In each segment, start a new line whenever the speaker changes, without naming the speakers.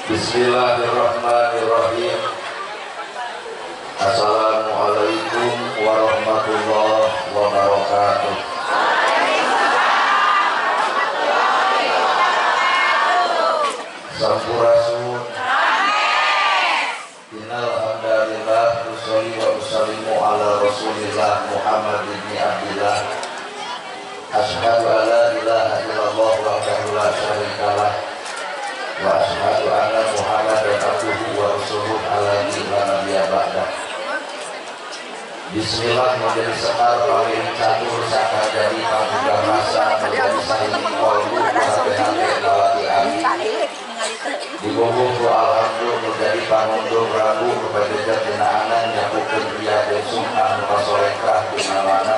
Bismillahirrahmanirrahim. Assalamualaikum warahmatullahi wabarakatuh. Sampurasun. Innal hamdalillah usolli wa usallimu ala Rasulillah Muhammad ibn Abdillah. Asyhadu an la ilaha illallah wahdahu la syarikalah wa asyhadu anna Muhammadan abduhu wa rasuluhu alladzi la nabiyya ba'dah. Bismillah menjadi sekar pamiring catur saka jadi pangguga rasa menjadi sahihi qalbu kabehane lawati abi. Diboboh ku alhamdulillah menjadi pangundung rabu kepada dina anan nyapukeun ria besung anu pasolekah dina mana.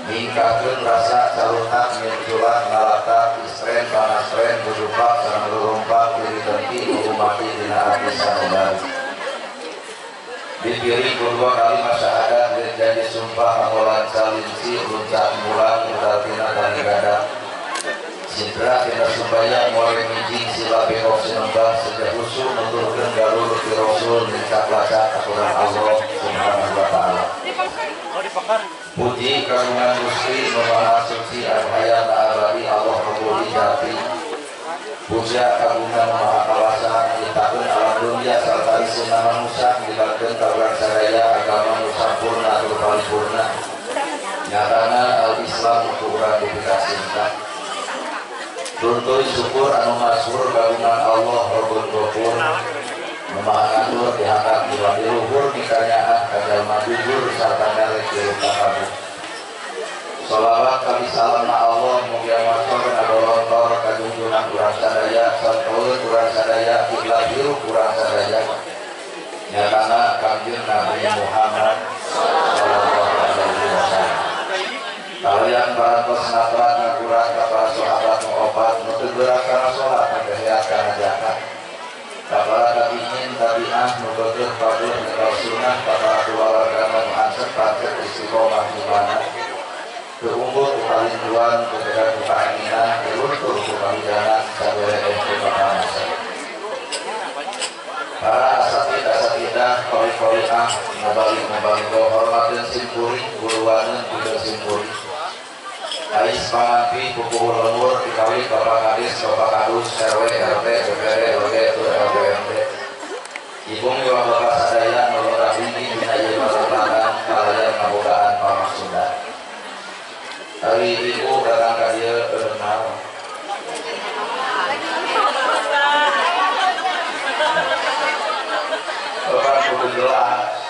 Ningkatkeun rasa calutak minculan ngalata istren panasren budupak sareng lurumpak diri dengki umati dina ati sanubari. Dipilih kedua kalimat syahadat dan janji sumpah angolan calinci luncat mulang udatina tani gada. Sidra tina subaya mulai mijing sila behok sinembah sejak usul nuturkeun galur ti Rasul lincak lacak aturan Allah Subhanahu wa taala. Puji kagungan Gusti nu Maha Suci anu hayana abadi Allah Rabbul Izzati. Puja kagungan Maha Kawasa nyiptakeun alam dunia sarta isina manusia nyiptakeun ka urang sadaya agama nu sampurna tur paripurna. Nyatana al-Islam ku urang dipikacinta. Tuntuy syukur anu masyhur kagungan Allah Rabbul Ghafur. Nu Maha Ngatur dihandap di luhur dikanyaah ka jalma jujur sarta ngalek hirup kabeh. Sholawat kami salam na Allah mugia masyhur ngadolontor ka junjungan urang sadaya santoeun urang sadaya kiblat hirup urang sadaya. Nyatana Kangjeng Nabi Muhammad sallallahu alaihi wasallam. Kalian parantos ngatrat ngakuran ka para sahabat nu opat nu teu gerak kana salat nu teu heat kana zakat. Ka para tabi'in tabi'ah nu beukeuh pabeuh nyekel sunnah ka para kulawarga nu ansep pancet istiqomah imana. Teu unggul ku kalinduan teu tegar ku kaanginan teu luntur ku kahujanan sabereeh ku kapanasan. Para asatid asatidah qori-qoriah mubalik hormateun simkuring guruaneun pikeun simkuring. Ais panganti pupuhu lemur dikawin Bapak Kadis, Bapak Kadus, RW, RT, BPD, LG, tur LPMD. Ibu miwah bapak sadaya nu lorah binggi dina ieu patempatan kalayan ngabogaan pamaksudan. Ari ibu datang ka dieu eureun naon? Bapak kudu jelas.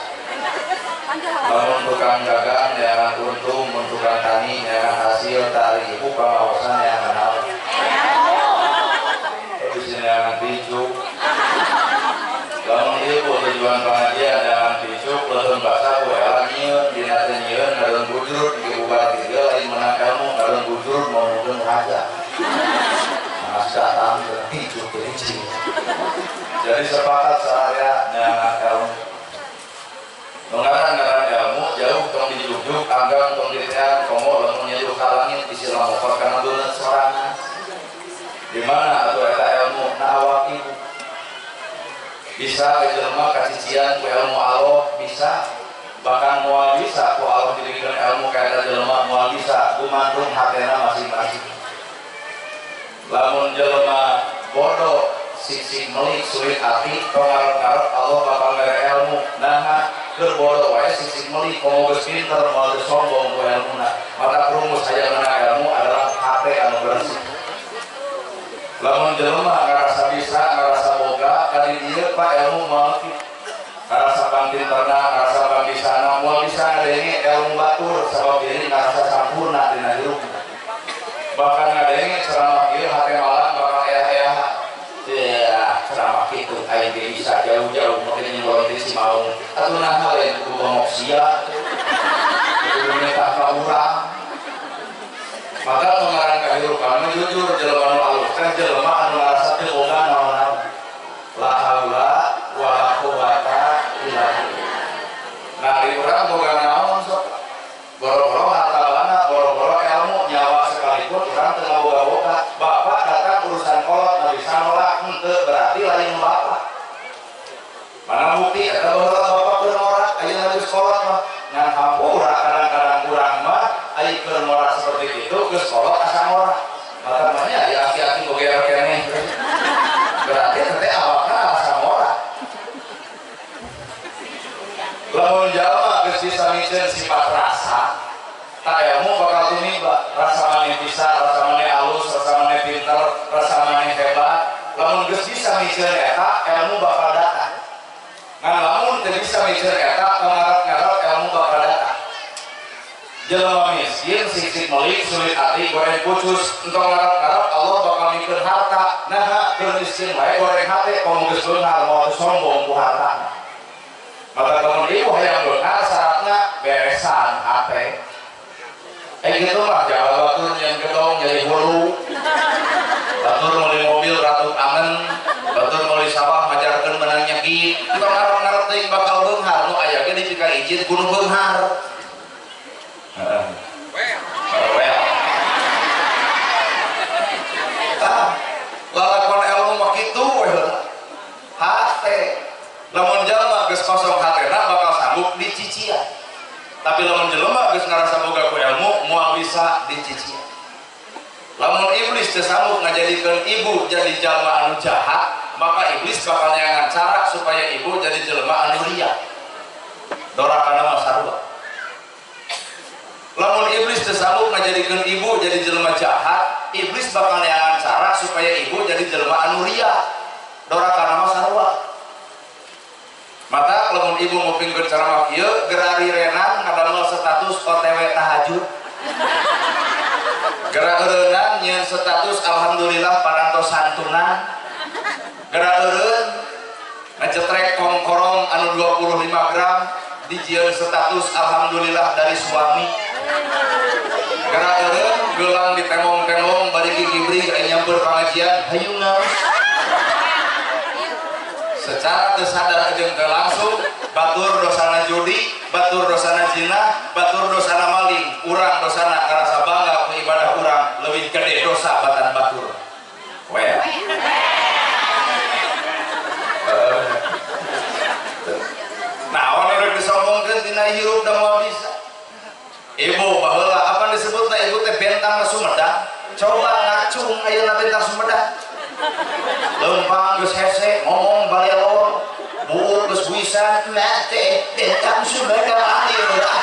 Lamun tukang dagang neangan untung, mun tukang tani neangan hasil, tari ibu pangaosan neangan naon? Terus neangan picuk. Lamun ibu tujuan pengajian neangan picuk, leuheung basa ku ela nyieun, dina teu nyieun ngadeun bujurut di bubar ti dieu lain menang ilmu ngadeun bujurut ngomongkeun raja. Masa datang ke picuk teu. Jadi sepakat saya neangan ilmu. Mengarang-ngarang ilmu jauh tong dijujuk, anggang tong ditean, komo lamun nyeduh ka langit bisi lamokot kana beungeut sorangan. Di mana atuh eta ilmu na awak ibu? Bisa jelema kacician ku ilmu Allah bisa, bahkan moal bisa ku Allah dibikeun ilmu ka eta jelema moal bisa, gumantung hatena masing-masing. Lamun jelema bodoh sik-sik melik sulit hati tong ngarep-ngarep Allah bakal mere ilmu. Naha keur bodoh wae sik-sik melik komo geus pinter moal teu sombong ku elmuna. Mata rumus hayang menang ilmu adalah hate anu bersih. Lamun jelema ngarasa bisa ngarasa boga ka di dieu pak ilmu moal kitu. Ngarasa pangpinterna ngarasa pangbisana moal bisa ngadenge ilmu batur sabab diri ngarasa sampurna dina hirupna. Bahkan ngadenge ceramah ieu hate malang bakal eah-eah. Ya, ceramah kitu aing ge bisa jauh-jauh mungkin nyolong di Simaung. Atuh naha lain kudu bongok sia. Kudu minta ka urang. Maka mengarang kahirupan jujur jelema nu alus teh jelema anu ngarasa teu boga naon-naon. La haula wala quwata illa billah. Nah, di urang boga naon sok? Boro-boro harta bana, boro-boro ilmu, nyawa sekalipun urang teu ngaboga-boga. Bapak datang urusan kolot, nu bisa nolak henteu berarti Eta baheula bapak keur ngora, ayeuna geus kolot mah ngan hampura kadang-kadang urang mah aya keur ngora seperti itu geus kolot asa ngora. Mata mah nya aya aki-aki bogeer keneh. Berarti teh awakna asa ngora. Lamun jalma geus bisa miceun sifat rasa, tak ilmu bakal tumiba. Rasa maneh bisa, rasa maneh alus, rasa maneh pinter, rasa maneh hebat. Lamun geus bisa miceun eta, ilmu bakal datang. Ngan lamun teu bisa miceun eta, ngarep-ngarep ilmu bakal datang. Jelema miskin, sik-sik melik, sulit hati, goreng pucus, entong ngarep-ngarep Allah bakal mikeun harta. Naha keur miskin wae goreng hate, komo geus beunghar moal sombong ku hartana. Maka lamun ibu hayang beunghar syaratna beresan hate. Gitu mah jawa batur yang gedong jadi hulu, batur meuli mobil ratu angen, batur meuli sawah majarkeun menang nyegi. Entong ngarep-ngarep teuing bakal beunghar nu aya ge dipika izin kudu beunghar. Heeh. Well. Tah, lalakon ilmu mah kitu we heula. Hate. Lamun jalma geus kosong hatena bakal sanggup dicician. Tapi lamun jelema geus ngarasa boga ku ilmu moal bisa dicician. Lamun iblis teu sanggup ngajadikeun ibu jadi jalma anu jahat, maka iblis bakal nyangan cara supaya ibu jadi jelema anu ria. Dorakana mah sarua. Lamun iblis teu sanggup ngajadikeun ibu jadi jelema jahat, iblis bakal nyangan cara supaya ibu jadi jelema anu ria. Dorakana mah sarua. Maka lamun ibu ngupingkeun ceramah kieu gerari renang ngadamel status OTW tahajud. Gerak eureunang nyieun status alhamdulillah parantos santunan. Gerak eureun ngecetrek kongkorong anu 25 gram dijieun status alhamdulillah dari suami. Gerak eureun gelang ditemong-temong bari gigibrig aya nyamper pangajian hayu ngaos. Secara tersadar jeung teu langsung batur dosana judi, batur dosana zina, batur dosana maling, urang dosana ngarasa bangga ku ibadah urang leuwih gede dosa batan batur. Well. Nah, urang rek disombongkeun tina hirup da moal bisa. Ibu baheula apa disebutna ibu teh bentang Sumedang? Coba ngacung ayeuna bentang Sumedang. Lempang geus hese ngomong balelor, buuk geus buisan mate bentang Sumedang ayeuna.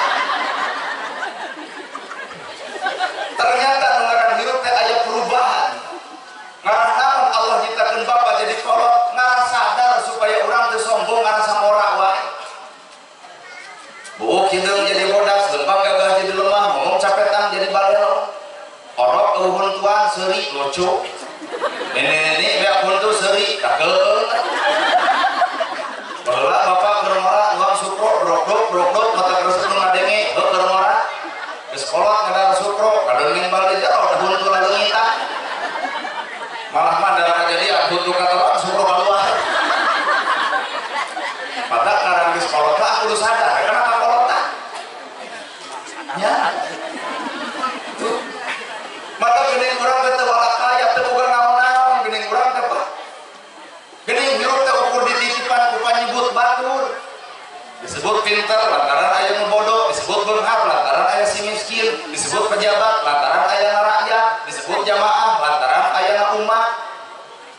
Ternyata nu ngaran hirup teh aya perubahan. Ngarah naon Allah nyiptakeun bapa jadi kolot, ngarah sadar supaya urang teu sombong ngarasa ngora wae. Buuk hideung jadi bodas, lempang gagah jadi lemah, ngomong capetan jadi balelor. Orok euhun tuan seuri lucu. Nenek-nenek beak huntu seuri kakeun. Baheula bapak keur ngora uang sukro brok-brok mata keresep nu ngadenge heuh keur ngora. Geus kolot ngadar sukro kadeungeng balik jero huntu laleungitan. Malah mah darah kajadian huntu katelah sukro kaluar. Mata ngaran geus kolot lah kudu sadar kenapa kolotna? Nya. Tuh. Mata geuning urang teh teu walakaya teu boga naon-naon geuning urang teh Pak. Geuning hirup teh ukur dititipan ku panyebut batur. Disebut pinter lantaran aya nu bodoh, disebut beunghar lantaran aya si miskin, disebut pejabat lantaran aya rakyat, disebut jamaah lantaran aya umat.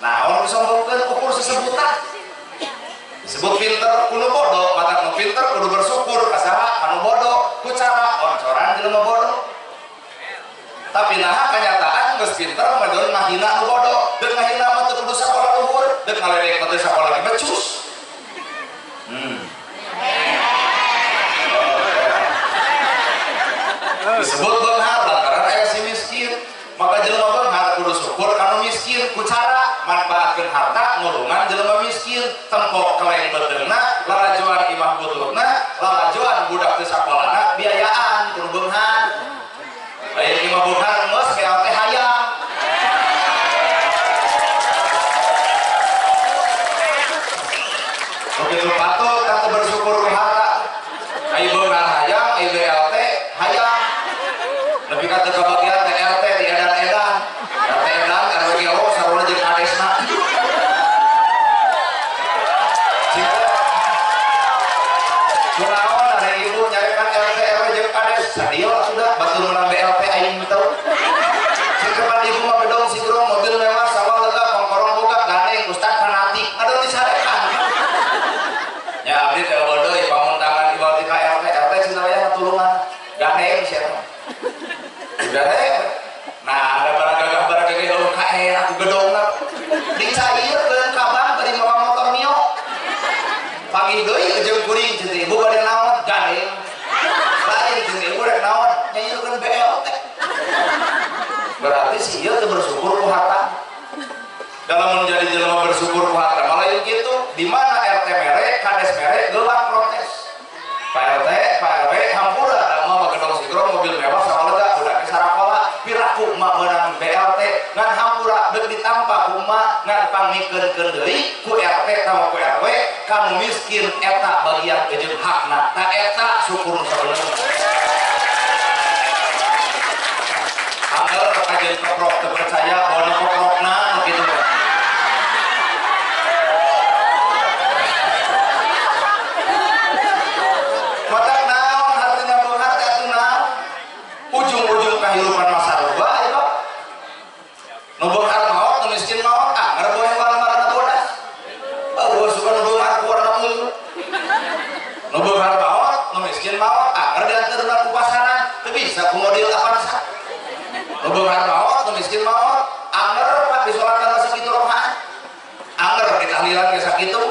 Naon disombongkeun ukur sesebutan. Disebut pinter kudu bodoh, mata nu pinter kudu bersyukur ka saha anu bodoh, ku cara oncoran jelema bodoh. Tapi nah kenyataan geus pinter mah deun ngahina nu bodoh, deun ngahina mah teu kudu sakola luhur, deun ngaledek mah teu sakola ge becus. Disebut beunghar lantaran aya si miskin, maka jelema beunghar kudu syukur kanu miskin ku cara manfaatkeun harta ngulungan jelema miskin, tempok keleng beuteungna, lalajoan imah buturna, lalajoan budak teu sakolana biayaan kudu beunghar. Lain imah beunghar geus BLT hayang. Begitu patut kata bersyukur ku harta. Ai beunghar hayang, ai BLT hayang. Lebih kata kebagian TRT di edan-edan. RT edan, RW gelo, sarua jeung kadesna. Dicairkeun ka bank bari mawa motor Mio. Panggih deui jeung kuring cenah ibu bade naon? Gandeng. Lain cenah ibu rek naon? Nyairkeun BLT. Berarti si ieu teu bersyukur ku harta. Dalam menjadi jelema bersyukur ku harta malah yang gitu, di mana RT mere, kades mere, gelap protes. Pak RT, Pak RW, hampura da mah gedong sigrong mobil mewah sama lega udah ke sarakola, piraku mah meunang BLT, ngan hampura deuk ditampa ku mah ngan pangmikeun deui ku RT sama ku RW, kamu miskin eta bagian jeung hakna. Ta eta syukur nu sabenerna. Angger kajeun keprok teu percaya bono keprokna nu kitu mah. Mata naon hartina beunghar teh atuh naon? Ujung-ujung kahirupan masa loba ieu Pak. Nu beunghar maot, nu miskin maot, angger boe warna-warna bodas. Eueuh suka nu beunghar ku warna ungu. Nu beunghar maot, nu miskin maot, angger dianterna ku pasaran, teu bisa ku model Avanza. Nu beunghar maot, nu miskin maot, angger Pak disolatna sakitu rokaan. Angger ditahlilan ge sakitu,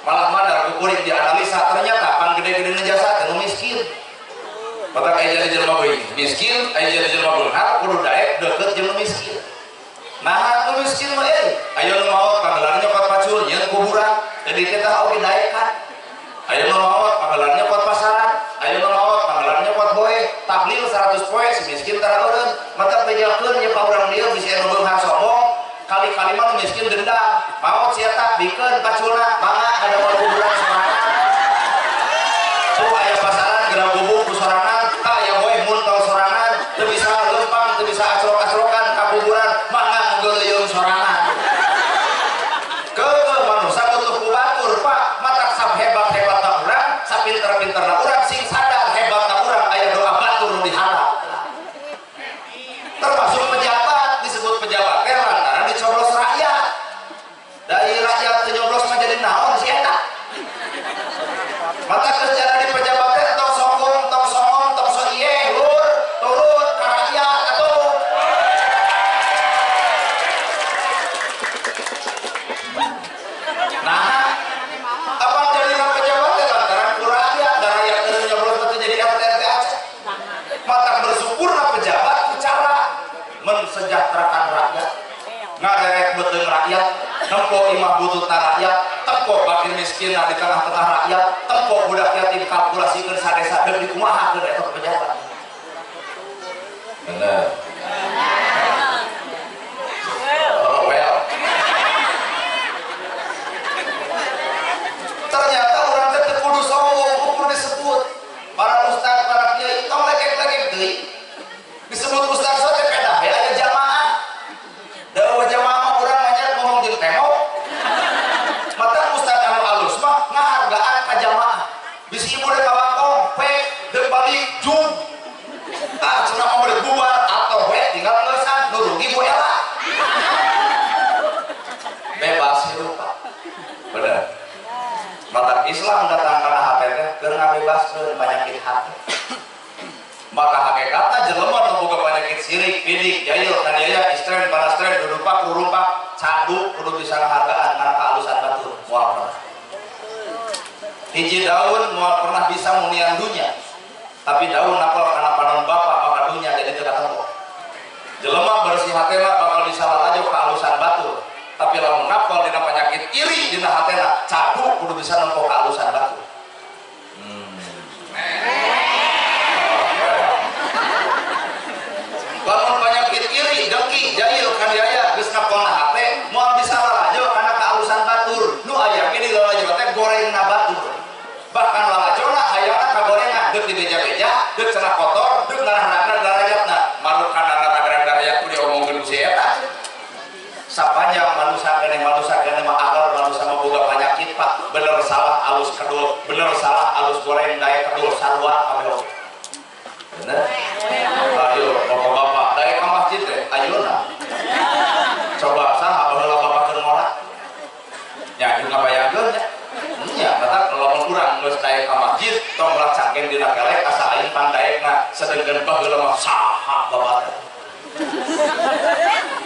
malah madar ku kuring dianalisa ternyata pan gede-gede jasa teh nu miskin. Mata aya jadi jelema miskin, aya jadi jelema beunghar kudu daek deukeut jeung nu miskin. Nah, nu miskin mah euy, aya nu maot panggelarna nyokot pacul nyieun kuburan, jadi kita oge daekan. Aya nu maot panggelarna nyokot pasaran, aya nu maot panggelarna nyokot boe, tahlil 100 poe si miskin tara eureun, mata bejakeun nya pa urang dieu bisi anu beunghar sombong, kali-kali mah nu miskin dendam, maot sia tah bikeun paculna, mangga ada kuburan sorangan. Tuh aya pasaran gerang gubuk ku sorangan, tah aya boe muntol sorangan, teu bisa lempang, teu bisa acrok-acrokan ka kuburan, mangga ngeuleung sorangan. Keukeuh manusia butuh ku batur, Pak. Matak sap hebat-hebatna urang, sapinter-pinterna urang sing sadar hebatna urang aya doa batur nu diharap. Termasuk pejabat, disebut pejabat teh lantaran dicoblos rakyat. Dari rakyat teu nyoblos mah jadi naon si eta? Mata kerjaan di pejabat teh tong sombong, tong songong, tong so ieu, lur, turun ka rakyat atuh. Nah, apa jadi pejabat teh lantaran ku rakyat, dan rakyat teu nyoblos mah teu jadi RT RT aja. Mata bersyukurna pejabat ku cara mensejahterakan rakyat, ngareret beuteung rakyat, nempo imah bututna rakyat, tempo fakir miskin di tengah-tengah rakyat, tempo budak yatim kalkulasikeun sadesa deuk dikumahakeun eta pejabat. Bener. Oh, well. Ternyata urang teh teu kudu sombong, kudu disebut. Para ustaz, para kiai tong legek-legek deui. Disebut ustaz teh pedah we aya jamaah. Da jamaah mah urang mah ngomong jeung tembok. Mata ustaz anu alus mah ngahargaan ka jamaah. Bisi ibu rek kawangkong, pe deuk balik jug. Ah cenah mah beureut bubar atau we tinggal ngeusan nu rugi bu ela. Bebas hirup, Pak. Bener. Mata Islam datang kana hate teh keur ngabebaskeun penyakit hati. Maka hakikatna jelema nu boga penyakit sirik, pidik, jail, kaniaya, istren, parastren, dudupak, rurumpak, cadu kudu bisa ngahargaan kana kaalusan batur, moal pernah. Hiji daun moal pernah bisa munian dunya. Tapi daun napel kana panon bapak maka dunya jadi teu katempo. Jelema bersih hatena bakal bisa lalajo kaalusan batur. Tapi lamun napel dina penyakit iri dina hatena, cadu kudu bisa nempo kaalusan batur. Lamun penyakit iri, dengki, jahil, kaniaya geus napelna hate, moal bisa lalajo kana kaalusan batur. Nu aya ge di lalajo teh gorengna batur. Bahkan lalajona hayangna kagorengan deuk dibeja-beja, deuk cenah kotor, deuk ngarah-ngarah darajatna. Marukana ngarah darajat ku diomongkeun ku si eta. Sapanjang manusia keneh mah agar manusia mah boga penyakit Pak. Bener salah alus kedul, bener salah alus goreng daek kedul sarua kabeh oge. Bener? Ayo bapak-bapak daek ka masjid teh ayeuna. Coba saha baheula bapak keur ngora? Nya jeung ngabayangkeun nya. Nya batak lamun urang geus daek ka masjid tong lah cangkeng dina kelek asa aing pandaekna sedengkeun baheula mah saha bapak teh.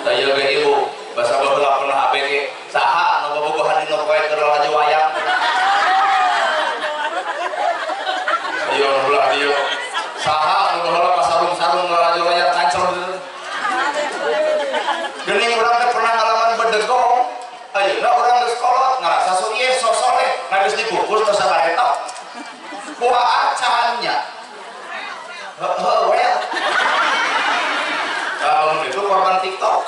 Da ieu ge ibu basa baheula pernah ABG geus dikukus tos sabareto. Kuah acannya. Heuh well. Kalau itu korban TikTok.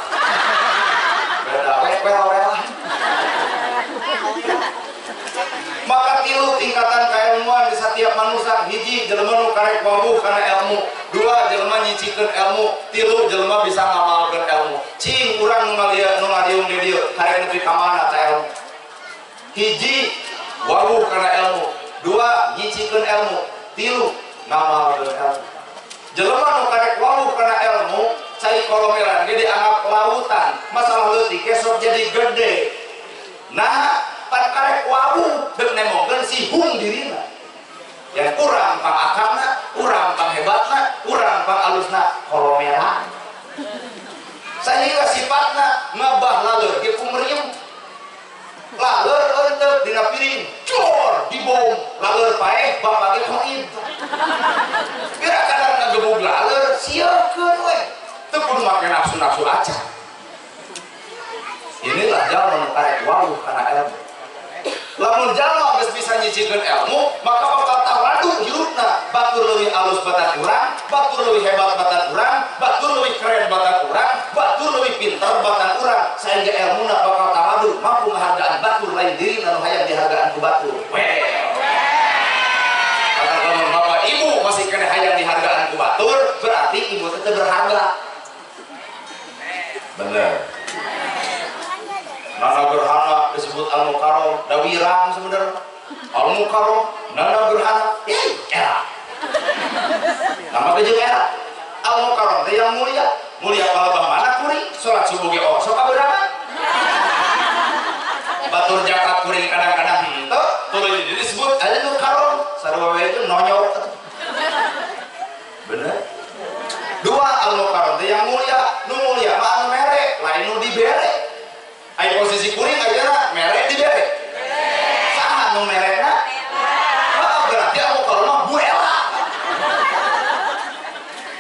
Beda we well. Maka tilu tingkatan keilmuan di setiap manusia. Hiji jelema nu karek wawuh kana ilmu, dua jelema nyicikeun ilmu, tilu jelema bisa ngamalkeun ilmu. Cing urang nu ngaliung di dieu karek nepi ka mana ta ilmu. Hiji wawuh kana ilmu, dua nyicikeun ilmu, tilu ngamalkeun ilmu. Jelema nu karek wawuh kana ilmu, cai kolomeran ge dianggap lautan, masalah leutik sok jadi gede. Nah, pan karek wawuh deuk nemongkeun sihung dirina. Yang kurang pangakangna, kurang panghebatna, kurang pangalusna kolomeran. Sehingga sifatna ngabah laleur ge kumeriem. Laleur eunteup dina piring, cor dibom, laleur paeh bapak ge koid. Kira kadar ngagebug laleur siekeun we. Teu kudu make nafsu-nafsu acan. Inilah jalma nu karek wawuh kana ilmu. Lamun jalma geus bisa nyicikeun ilmu, maka bakal tawadu hirupna. Batur leuwih alus batan urang, batur leuwih hebat batan urang, batur leuwih keren batan urang, batur leuwih pintar batan urang, sehingga ilmuna bakal tawadu, mampu ngahargaan batur lain diri nu hayang dihargaan ku batur. Well. Kata lamun bapak ibu masih kena hayang dihargaan ku batur, berarti ibu teh berharga. Bener. Nana gerhana disebut al-mukarrom, da wirang sebenarnya. Al-mukarrom, nana gerhana, era. Nama kejeung era. Al-mukarrom teh yang mulia. Mulia palebah mana kuring? Salat subuh ge osok kabeurang. Batur zakat kuring kadang-kadang henteu, tuluy disebut al-mukarrom. Sarua we itu nonyok. Bener? Dua al-mukarrom teh yang mulia, nu mulia mah anu mere, lain nu dibere. Ai posisi kuring ayeuna mere dibere. Saha nu merena? Heeh, berarti al-mukarrom mah buela.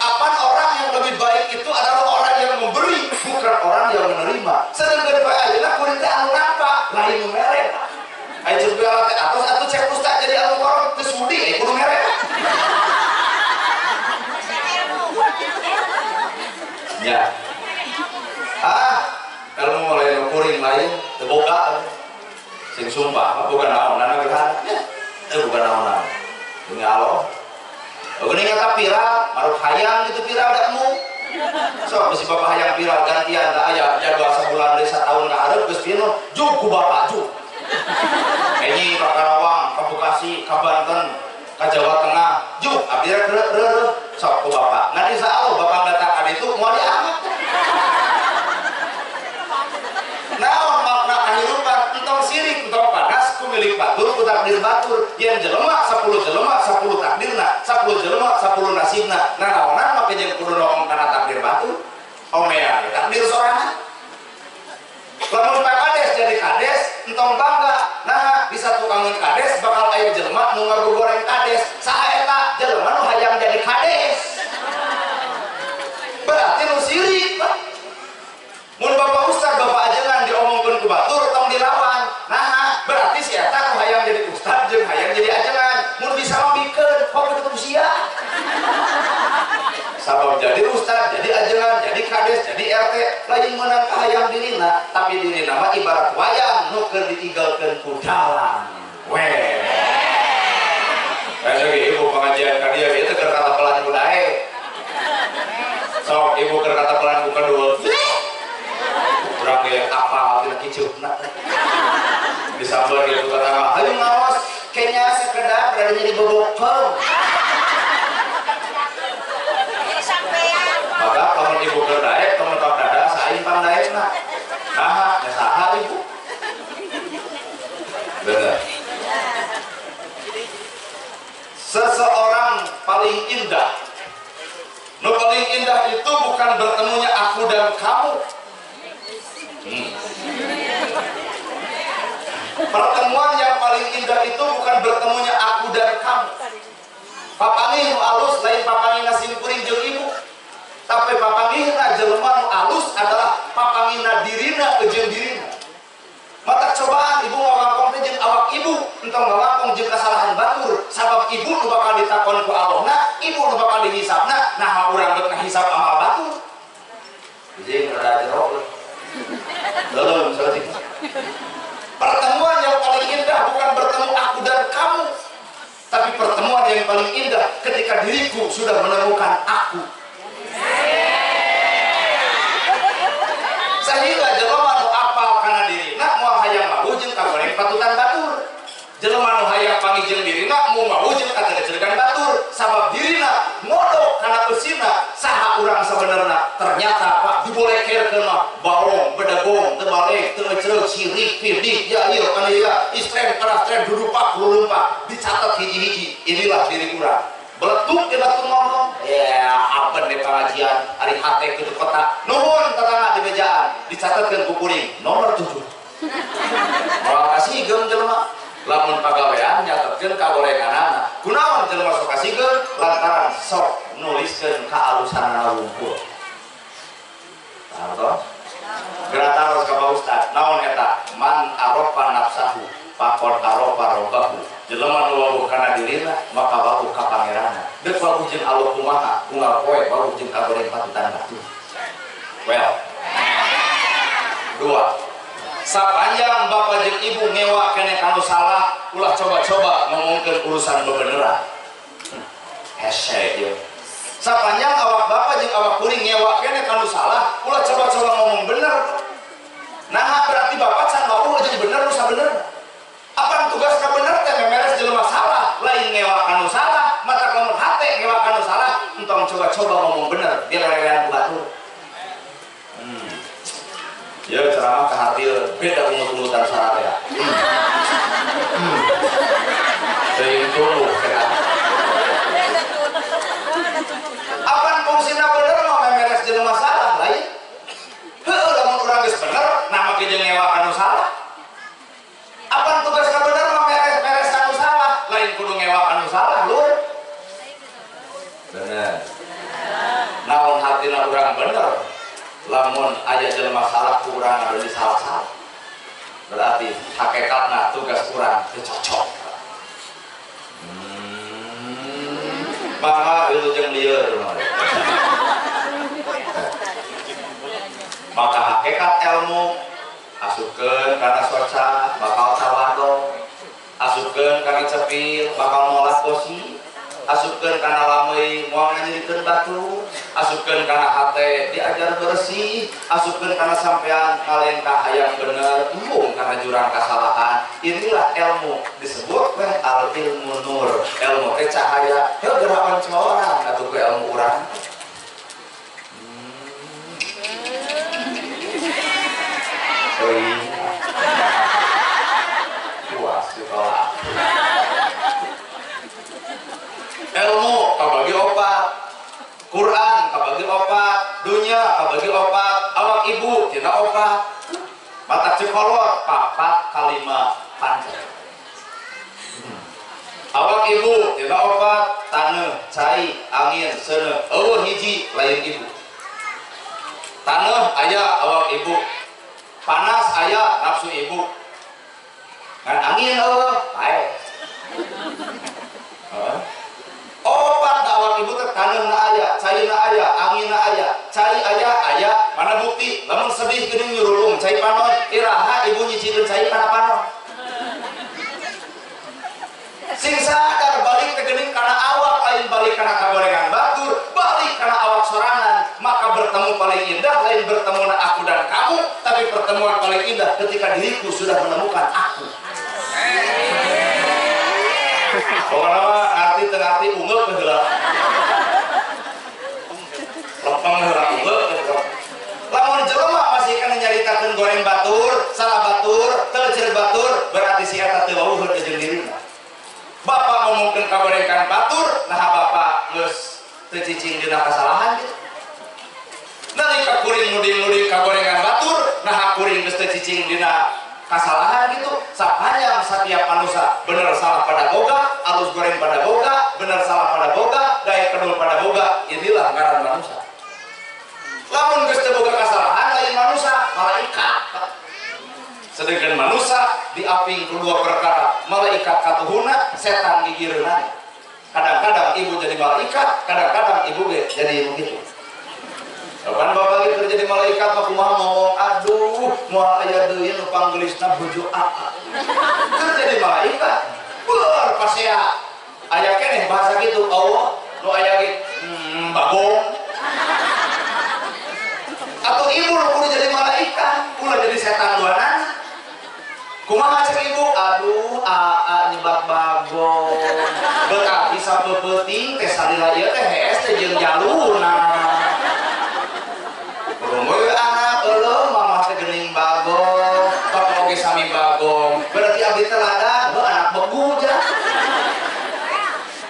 Apan orang yang lebih baik itu adalah orang yang memberi, bukan orang yang menerima. Sedangkan bae ayeuna kuring teh anu nampak, lain nu mere. Ai ceuk buela teh atos atuh cek ustaz jadi al-mukarrom teu sudi ai kudu mere. Ya. Ah, ilmu lain kuring lain teu boga. Sing sumpah bukan naon-naon gerhana. Teu bukan naon-naon. Demi Allah. Geuning eta viral, maruk hayang gitu viral da emu. Sok bisi bapak hayang viral gantian da aya jadwal sabulan deui sataun ka hareup geus pinuh, jug ku bapak jug. Enyi ka Karawang, ka Bekasi, ka Banten, ka Jawa Tengah, jug abdi rek reureuh sok ku bapak. Ngan insyaallah bapak datang ka ditu moal diangkat. Naon makna kahirupan entong sirik entong panas ku milik batur ku takdir batur. Yen jelema 10 jelema 10 takdirna, 10 jelema 10 nasibna. Nah naonan make jeung kudu noong kana takdir batur. Omea takdir sorangan. Lamun Pak Kades jadi kades entong bangga. Nah bisa tukangeun kades bakal aya jelema nu ngagogoreng kades. Saha eta jelema nu hayang jadi kades. Berarti nu sirik, Pak. Mun bapak ustad, bapak ajengan diomongkeun ku batur tong dilawan. Nah, berarti si eta nu hayang jadi ustad jeung hayang jadi ajengan. Mun bisa mah bikeun, kok kitu sia. Sabab jadi ustad, jadi ajengan, jadi kades, jadi RT, lain meunang kahayang dirina, tapi dirina mah ibarat wayang nu keur ditinggalkeun ku dalang. Weh. Kayak ibu pengajian ka dieu ieu teh keur kata pelan ku dae. Sok ibu keur kata pelan ku kedul. Urang ge apal tina kiceupna. Disambar gitu tetangga, "Hayu ngaos, kayaknya sekedar berada jadi bobokeun." Maka lamun ibu keur daek tong nepak dada saing pangdaekna. Saha? Nya saha ibu? Bener. Seseorang paling indah. Nu paling indah itu bukan bertemunya aku dan kamu. Pertemuan yang paling indah itu bukan bertemunya aku dan kamu. Papanggih nu alus lain papanggih sim kuring jeung ibu. Tapi papanggihna jelema nu alus adalah papanggihna dirina jeung dirina. Mata cobaan ibu ngawangkong teh jeung awak ibu ibu entong ngawakong jeung kasalahan batur sabab ibu nu bakal ditakon ku Allahna, ibu nu bakal dihisabna, nah urang geus ngahisab amal batur. Jeung rada jero. Belum selesai. Pertemuan yang paling indah bukan bertemu aku dan kamu, tapi pertemuan yang paling indah ketika diriku sudah menemukan aku. Sehingga jelema nu apal kana dirina moal hayang wawuh jeung kagoreng patutan batur. Jelema nu hayang panggih jeung dirina moal wawuh jeung katereceregan batur, sabab dirina modok kana eusina saha urang sabenerna. Ternyata Pak dibolekerkeun mah baong, bedegong, teu balik, teu ecreug, sirik, pidik, ya ieu kana ieu, istren, keras tren, dudupak, lulumpak, dicatat hiji-hiji. Inilah diri urang. Beletuk di batu ngomong, ya apa di pengajian, hari hate ke kota, nuhun tetangga di bejaan, dicatatkan ku kuring nomor 7. Moal kasigeum jelema, lamun pagawean nyatetkeun kagorenganana. Kunaon jelema sok kasigeum lantaran sok nuliskeun kaalusanana wungkul. Tah geura taros ka Pak Ustad, naon eta? Man arofa nafsahu faqad arofa rabbahu. Jelema nu wawuh kana dirina maka wawuh ka pangeranna. Deuk wawuh jeung Allah kumaha, unggal poe wawuh jeung kagoreng patutan batu. Well. Dua. Sapanjang bapak jeung ibu ngewa kene kanu salah, ulah coba-coba ngomongkeun urusan bebeneran. Hese ieu. Sapanjang awak bapak jeung awak kuring ngewa kene kanu salah, ulah coba-coba ngomong bener. Nah, berarti bapak can wawuh jeung bener nu sabenerna. Apa tugas ka bener teh memeres jelema salah, lain ngewa kanu salah, mata lamun hate ngewa kanu salah, entong coba-coba ngomong bener, dilelewean ku batur. Ya ceramah ka hati beda ungut-ungutan syarat ya. Teuing tuluh eta. Apan fungsina bener mah memeres jelema salah lain. Heueuh lamun urang geus bener, nah make jeung ngewa kanu salah. Apan tugas ka bener mah meres-meres kanu salah, lain kudu ngewa kanu salah lur. Bener. Naon hatina urang bener, lamun aya jelema salah ku urang anu disalah-salah. Berarti hakikatna tugas urang teu cocok. Maka itu jeung lieur. Maka hakikat ilmu asupkeun kana soca bakal tawado, asupkeun kana cepil bakal molah bosi, asupkeun kana lameuy moal nganyirikeun batu, asupkeun kana hate diajar bersih, asupkeun kana sampean ngalengkah hayang bener, embung kana jurang kasalahan. Inilah ilmu disebut weh al ilmu nur, ilmu teh cahaya. Heuh gerakan orang atuh ku ilmu urang. Luas ditolak. Ilmu kabagi opat, Quran kabagi opat, dunia kabagi opat, awak ibu tina opat, mata cekolot papat kalima panjang. Awak ibu tina opat, taneuh, cai, angin, seuneu, eueuh hiji lain ibu. Taneuh aya awak ibu, panas aya nafsu ibu, kan angin eueuh pae. Opat da awak ibu teh taneuh na aya, cai na aya, angin na aya, cai aya aya, mana bukti lamun sedih geuning nyurulung cai panon, iraha ibu nyicikeun cai kana panon. Sing sadar balik teh geuning kana awak, lain balik kana kagorengan batur, balik kana awak sorangan. Maka bertemu paling indah lain bertemu aku dan kamu, tapi pertemuan paling indah ketika diriku sudah menemukan aku. Pokoknya mah ngarti teu ngarti ungeuk heula. Lempeng heula ungeuk heula. Lamun jelema masih kana nyaritakeun goreng batur, salah batur, teu batur, berarti si eta teu wawuh jeung dirina. Bapak ngomongkeun kagorengan batur, nah bapak geus teu cicing dina kasalahan gitu. Nalika kuring nuding-nuding kagorengan batur, nah kuring geus teu cicing dina kasalahan gitu. Sapanjang setiap manusia bener salah pada boga, alus goreng pada boga, bener salah pada boga, daya kedul pada boga, inilah ngaran manusia. Lamun geus teu boga kasalahan lain manusia, malaikat. Sedangkan manusia diaping kedua perkara, malaikat katuhuna, setan gigireunana. Kadang-kadang ibu jadi malaikat, kadang-kadang ibu jadi begitu. Kapan bapak gitu jadi malaikat mah kumaha ngomong, aduh, moal aya deui nu panggelisna bojo aa. Keur jadi malaikat, beur pasea. Aya keneh bahasa gitu, Allah nu aya ge bagong. Atau ibu nu kudu jadi malaikat, ulah jadi setan duanana. Kumaha cek ibu? Aduh, aa nyebat bagong. Berarti sapeupeting teh salila ieu teh hees teh jeung jaluna. Ngomong anak euleuh mama teh geuning bagong, bapak oge sami bagong. Berarti abdi teh lada, heuh anak begu ja.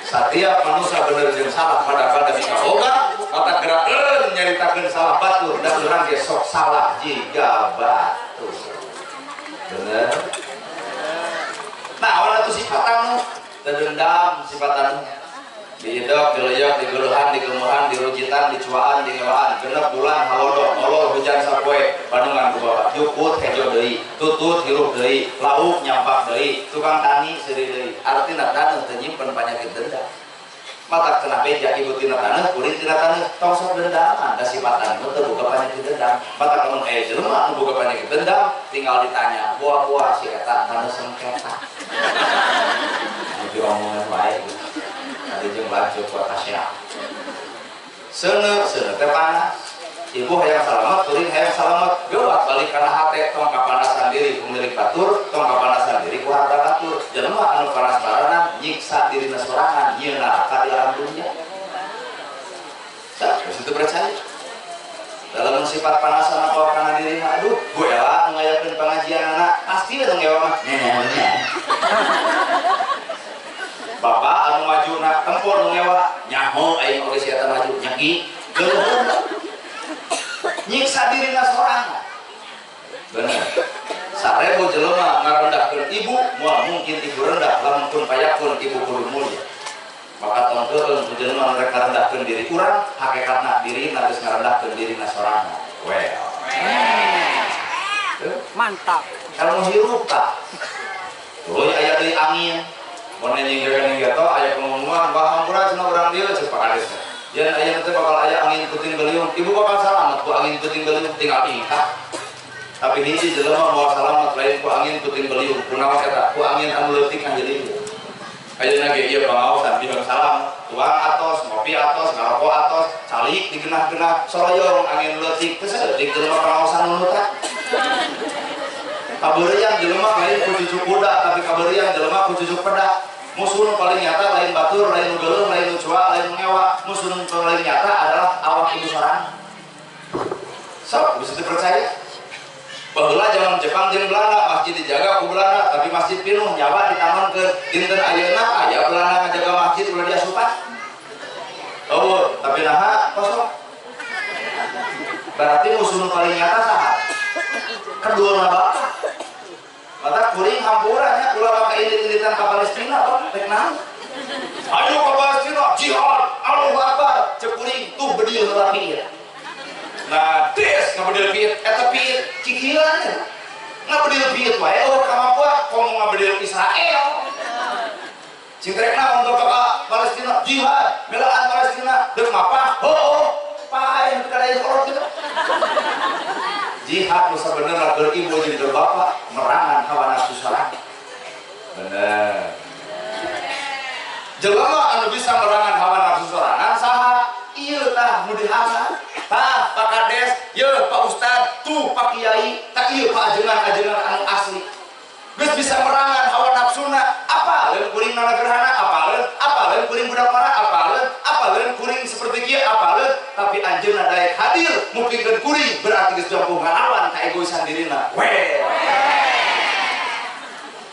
Setiap manusia bener jeung salah pada bisa boga, mata gerakeun nyaritakeun salah batur da urang ge sok salah jiga batur. Bener. Nah, awalnya itu sifat anu dendam sifat anu diidok, dileyok, digeluhan, digemuhan, dirujitan, dicuaan, dingewaan, genep bulan, halodo, molor, hujan sapoe, bandungan ku bapak, jukut, hejo deui, tutut, hirup deui, lauk, nyampak deui, tukang tani, seuri deui. Artina taneuh teu nyimpen panyakit dendam. Mata kena beja ibu tina taneuh, kuring tina taneuh, tong sok dendaman, da sifat anu teu boga panyakit dendam. Mata lamun aya jelema anu boga panyakit dendam, tinggal ditanya, buah-buah si eta taneuh sengketa. Anu omongan wae gitu. Tadi jeung lanjut ku tasya. Seuneu, seuneu teh panas. Ibu hayang salamet, kuring hayang salamet. Geuwat balik kana hate, tong kapanasan diri ku milik batur, tong kapanasan diri ku harta batur. Jelema anu panas baranan nyiksa dirina sorangan, nyieun neraka di alam dunia. Tah, geus teu percaya. Dalam sifat panasan apa kana diri mah, aduh, bu ela nu ngayakeun pangajian anak, pasti we nu ngewa mah. Nyenyeh. Bapak anu maju na tempur nu ngewa, nyaho aing oge si eta maju nyaki, geuleuh. Nyiksa dirina sorangan. Bener. Sarebu jelema ngarendahkeun ibu, moal mungkin ibu rendah lamun pun payakun ibu kudu mulia. Maka tong keueung ku jelema nu rek ngarendahkeun diri urang, hakikatna dirina geus ngarendahkeun dirina sorangan. Well.
Mantap.
Kalau hirup tah. Tuluy aya deui angin. Mun nyinggakeun gato aya pengumuman bah hampura cenah urang dieu ceuk Pak Kades. Yen aya teh bakal aya angin puting beliung, ibu bakal salamet ku angin puting beliung tinggal ingkah. Tapi hiji jelema moal salamet lain ku angin puting beliung, kunaon eta? Ku angin anu leutik anjeun. Ayeuna ge ieu pangaosan bihang salam, tuang atos, ngopi atos, ngarokok atos, calik digenah-genah, soroyong angin leutik, teu saeutik jelema pangaosan nu tah. Kabeurian jelema lain ku cucu kuda, tapi kabeurian jelema ku cucu peda. Musuh nu paling nyata lain batur, lain nu geuleuh, lain nu cua, lain nu ngewa. Musuh nu paling nyata adalah awak ibu sorangan. Sok, bisa dipercaya. Baheula zaman Jepang jeung Belanda, masjid dijaga ku Belanda, tapi masjid pinuh nyawa ditanonkeun. Dinten ayeuna aya Belanda ngajaga masjid ulah diasupan. Oh, tapi naha kosong. Berarti musuh nu paling nyata saha? Kedua bapak. Mata kuring hampura nya ulah make indit-inditan ka Palestina Pak, rek naon? Ayo ka Palestina, jihad, Allahu Akbar. Cek kuring tuh bedil heula piit. Nah, des ngabedil piit, eta piit cikilan. Ngabedil piit wae eueuh kamapuan komo ngabedil Israel. Cing rek naon bapak ka Palestina, jihad, belaan Palestina, deuk mapah, heueuh, paeh teu kada ieu kitu. Jihad nu sabenerna keur ibu jeung keur bapak merangan hawa nafsu sorangan. Bener. Jelema anu bisa merangan hawa nafsu sorangan saha? Ieu tah nu dihangat. Tah Pak Kades, yeuh Pak Ustad, tuh Pak Kiai, tah ieu Pak ajengan-ajengan anu asli. Geus bisa merangan hawa nafsuna, apaleun kuring nanagerhana, apaleun kuring budak para, apaleun kuring seperti kieu, apaleun, tapi anjeunna daek hadir mupingkeun kuring berarti geus jompo ngalawan kaegoisan dirina. Weh.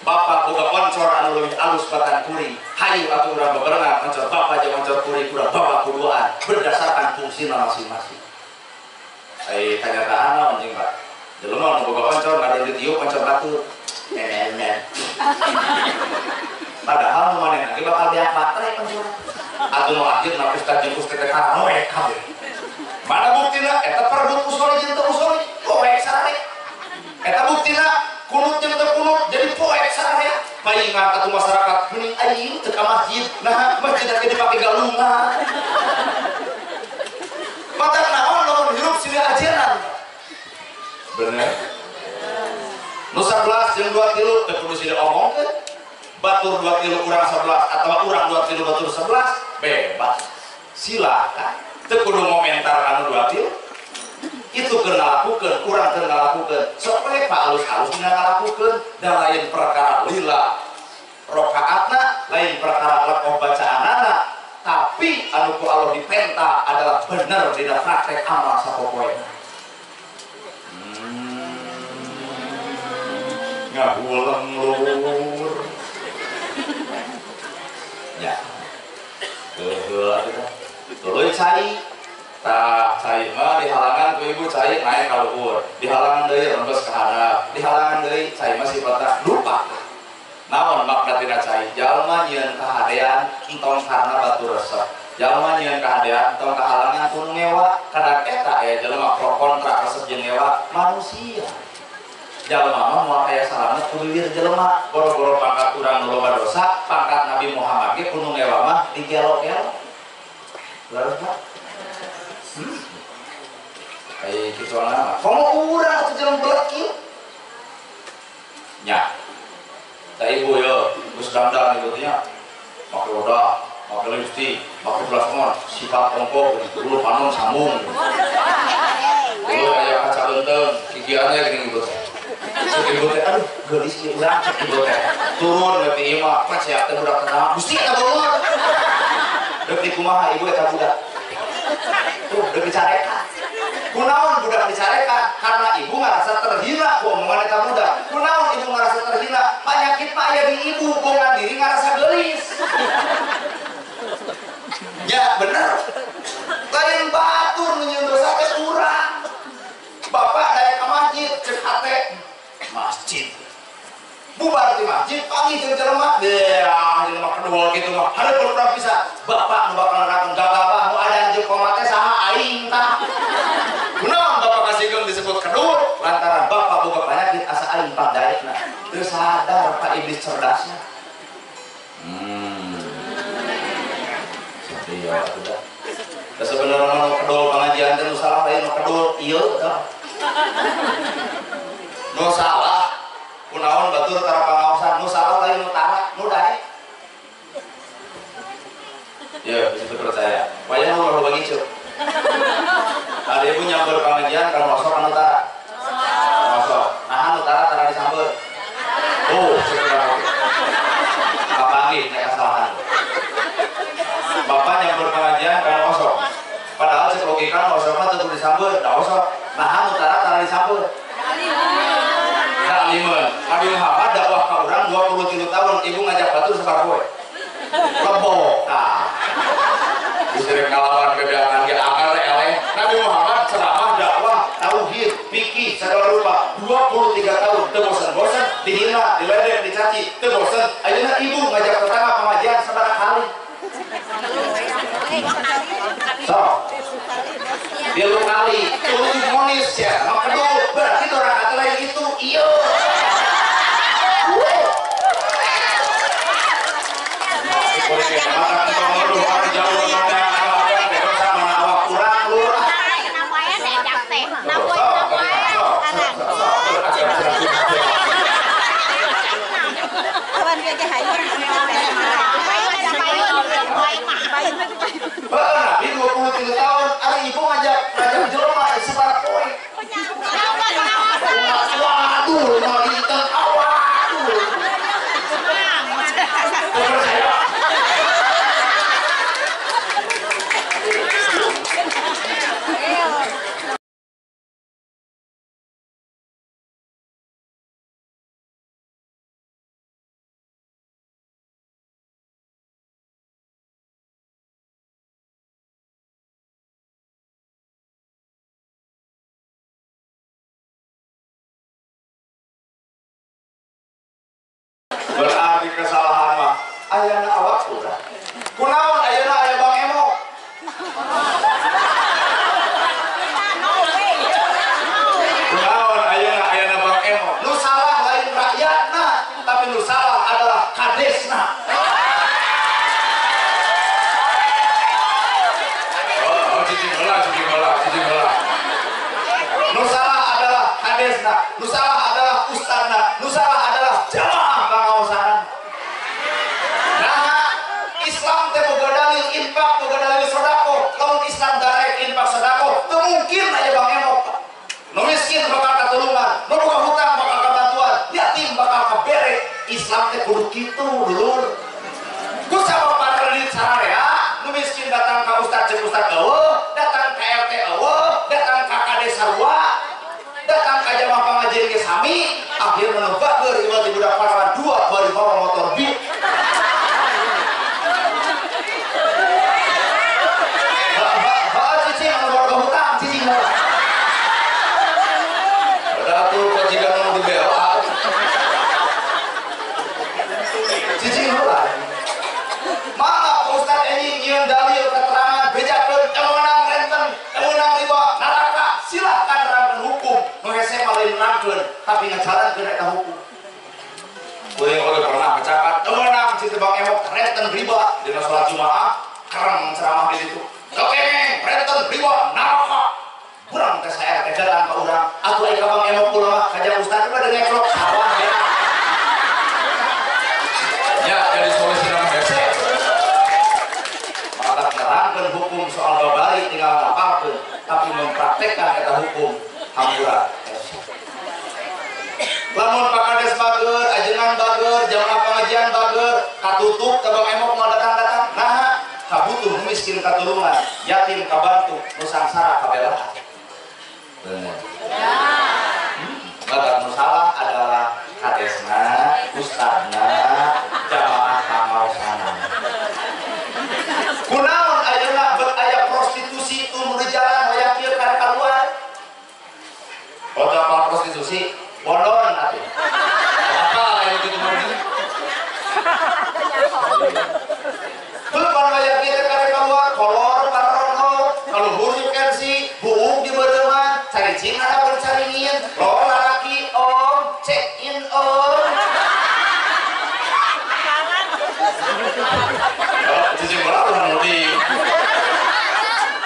Bapak boga oncor anu leuwih alus batan kuring, hayu atuh urang beberengan oncor bapak jeung oncor kuring urang bawa kuduaan berdasarkan fungsina masing-masing. Ai kanyataan naon jeung Pak? Jelema nu boga oncor ngadon ditiup oncor batur. Nenek. Padahal nu manehna ge bakal beak baterai oncor. Atuh nu akhirna ustad jeung ustad teh karanoe kabeh. Mana buktina eta perebut usoli jeung teu usoli? Goek sarare. Eta buktina Kunut jeung teu kunut jadi poek sararea. Paingan atuh masyarakat mending aing teu ka masjid. Nah, masjid teh dipake galungan. Mata naon lamun hirup silih ajenan. Bener. Nu 11 jeung 2 tilu teu kudu silih omongkeun. Batur 2 tilu urang 11 atawa urang 2 tilu batur 11 bebas. Silakan. Teu kudu ngomentar anu 2 tilu. Itu keur ngalakukeun, urang keur ngalakukeun. Sok we pa alus-alus dina ngalakukeun da lain perkara lila rakaatna, lain perkara lekoh bacaanana, tapi anu ku Allah dipenta adalah bener dina praktek amal sapopoena. Ngahuleng lur. Ya. Heula kita. Tuluy cai. Tah cai mah dihalangan ku ibu cai naik ka luhur, dihalangan deui rembes ka handap, dihalangan deui cai mah sifatna lupa. Naon makna tina cai? Jalma nyieun kahadean entong karena batur resep. Jalma nyieun kahadean entong kahalangan ku nu ngewa, kadang eta aya jelema pro kontra resep jeung ngewa manusia. Jalma mah moal aya salamet ku bibir jelema, boro-boro pangkat urang nu loba dosa, pangkat Nabi Muhammad ge ku nu ngewa mah digelo-gelo. Leres Pak? Kayak gitu lah. Komo urang atuh jelema belet kieu. Nya. Tah ibu yo, geus dandan ibu teh nya. Make roda, make lipstick, make blush on, sifat ongko, bulu panon sambung. Bulu aya kaca leuteung, gigiannya geuning ibu teh. Cek ibu teh, aduh geulis ieu urang cek ibu teh. Turun we ti imah, paceak teh budak teh. Gusti eta beuleur. Deuk dikumaha ibu eta budak. Tuh, udah dicarekan. Kunaon budak dicarekan? Karena ibu ngerasa terhina ku omongan eta budak. Kunaon ibu ngerasa terhina? Penyakit mah aya di ibu, bohongan diri ngerasa geulis. Ya bener. Lain batur nu nyieun dosa teh urang. Bapak daek ka masjid, cek hate masjid. Bubar di masjid, panggih jeung jelema. Deah, jelema kedua kitu mah. Hareupeun urang bisa. Bapak nu bakal nerangkeun gagabah nu ada jeung komat teh saha aing tah. Kunaon bapak kasihkeun disebut kedur lantaran bapak boga penyakit asa aing pangdaekna. Teu sadar Pak iblis cerdasnya. Iya atuh. Da sebenarnya mah nu kedul pengajian teh nu salah lain nu kedul ieu tah. Nu salah kunaon batur tara pangaosan, nu salah lain nu tara, nu daek. Ya, bisa percaya. Wayah nu loba ngicup. Ada ibu nyamper pengajian kalau masuk anu tara. Masuk. Nah, anu tara tara disamper. Oh, sebenarnya. Kapanggih nya kesalahan. Bapak nyamper pengajian kalau osok. Padahal cek logika osok mah teu disamper, da osok. Nah, anu tara tara disamper. Kalimun. Nabi Muhammad dakwah ka urang 23 tahun, ibu ngajak batur sabar poe. Lebok tah. Disirik ngalawan bebeakan ge akal eleh. Nabi Muhammad ceramah dakwah tauhid, fikih segala rupa 23 tahun teu bosen-bosen dihina, diledek, dicaci, teu bosen. Ayeuna ibu ngajak tetangga pengajian sabaraha kali. So, tilu kali, tuluy monis ya, makedul, berarti orang kata lain itu, iyo. Nabi 23 tahun, ari ibu ngajak jelema sabaraha poe. Waduh, mau dinten awaduh. Percaya. tapi nu salah adalah kadesna.
Oh, cicing heula, cicing heula, cicing heula.
Nu salah adalah kadesna, nu salah adalah ustadna, nu salah adalah jamaah pangaosanan. Nah, Islam teh boga dalil infak, boga dalil sedekah. Lamun Islam darek infak sedekah, teu mungkin aya Bang Emok. Nu miskin bakal katulungan, nu boga hutang bakal kabantuan, yatim bakal kabere. Islam teh kudu kitu, dulur. Ku sabab parelit sararea, nu miskin datang ka ustad jeung ustad eueuh, datang ka RT eueuh, datang ka kades sarua, datang ka jamaah pangajian ge sami, akhirna nu bager ieu ti budak parawan dua bari bawa motor beat. Heeh, cicing anu boga hutang, cicing heula.
Udah tuh kok jiga nu dibela.
Cicing heula. Maka Ustaz ini nyieun dalil keterangan bejakeun teu meunang renten, teu meunang riba, neraka, silahkan nerangkeun hukum. Nu hese mah lain nerangkeun, tapi ngajalankeun eta hukum.
Kuring oge pernah ngecakat
Teu meunang cicing Bang Emok renten riba dina salat Jumaah, kereng ceramah di ditu. Teu kengeng renten riba neraka. Urang teh saya teh datang ka urang, atuh ai ka Bang Emok ulama ka jang ustaz mah ngeklok sawah ya.
Ya, jadi solusi nama hese.
Maka nerangkeun hukum soal babari tinggal ngapalkeun, tapi mempraktekkan eta hukum hampura. Lamun Pak Kades bager, ajengan bager, jamaah pengajian bager, katutup ka Bang Emok mau datang-datang. Nah, kabutuh miskin katulungan, yatim kabantu, nu sangsara kabelaan.
Bener.
Maka nu salah adalah kadesna, ustadna, jamaah pangaosana. Kunaon ayeuna bet aya prostitusi tuluy di jalan hoyong kieu kana kaluar. Oh, apa prostitusi? Bondon atuh.
Apa yang gitu mah?
Teu pan hoyong kieu kana kaluar, kolor parono, kaluhur frekuensi, buuk di beureman, caricing hadapan caringin, lo lalaki om, check in om.
Oh, cicing heula ulah mudi.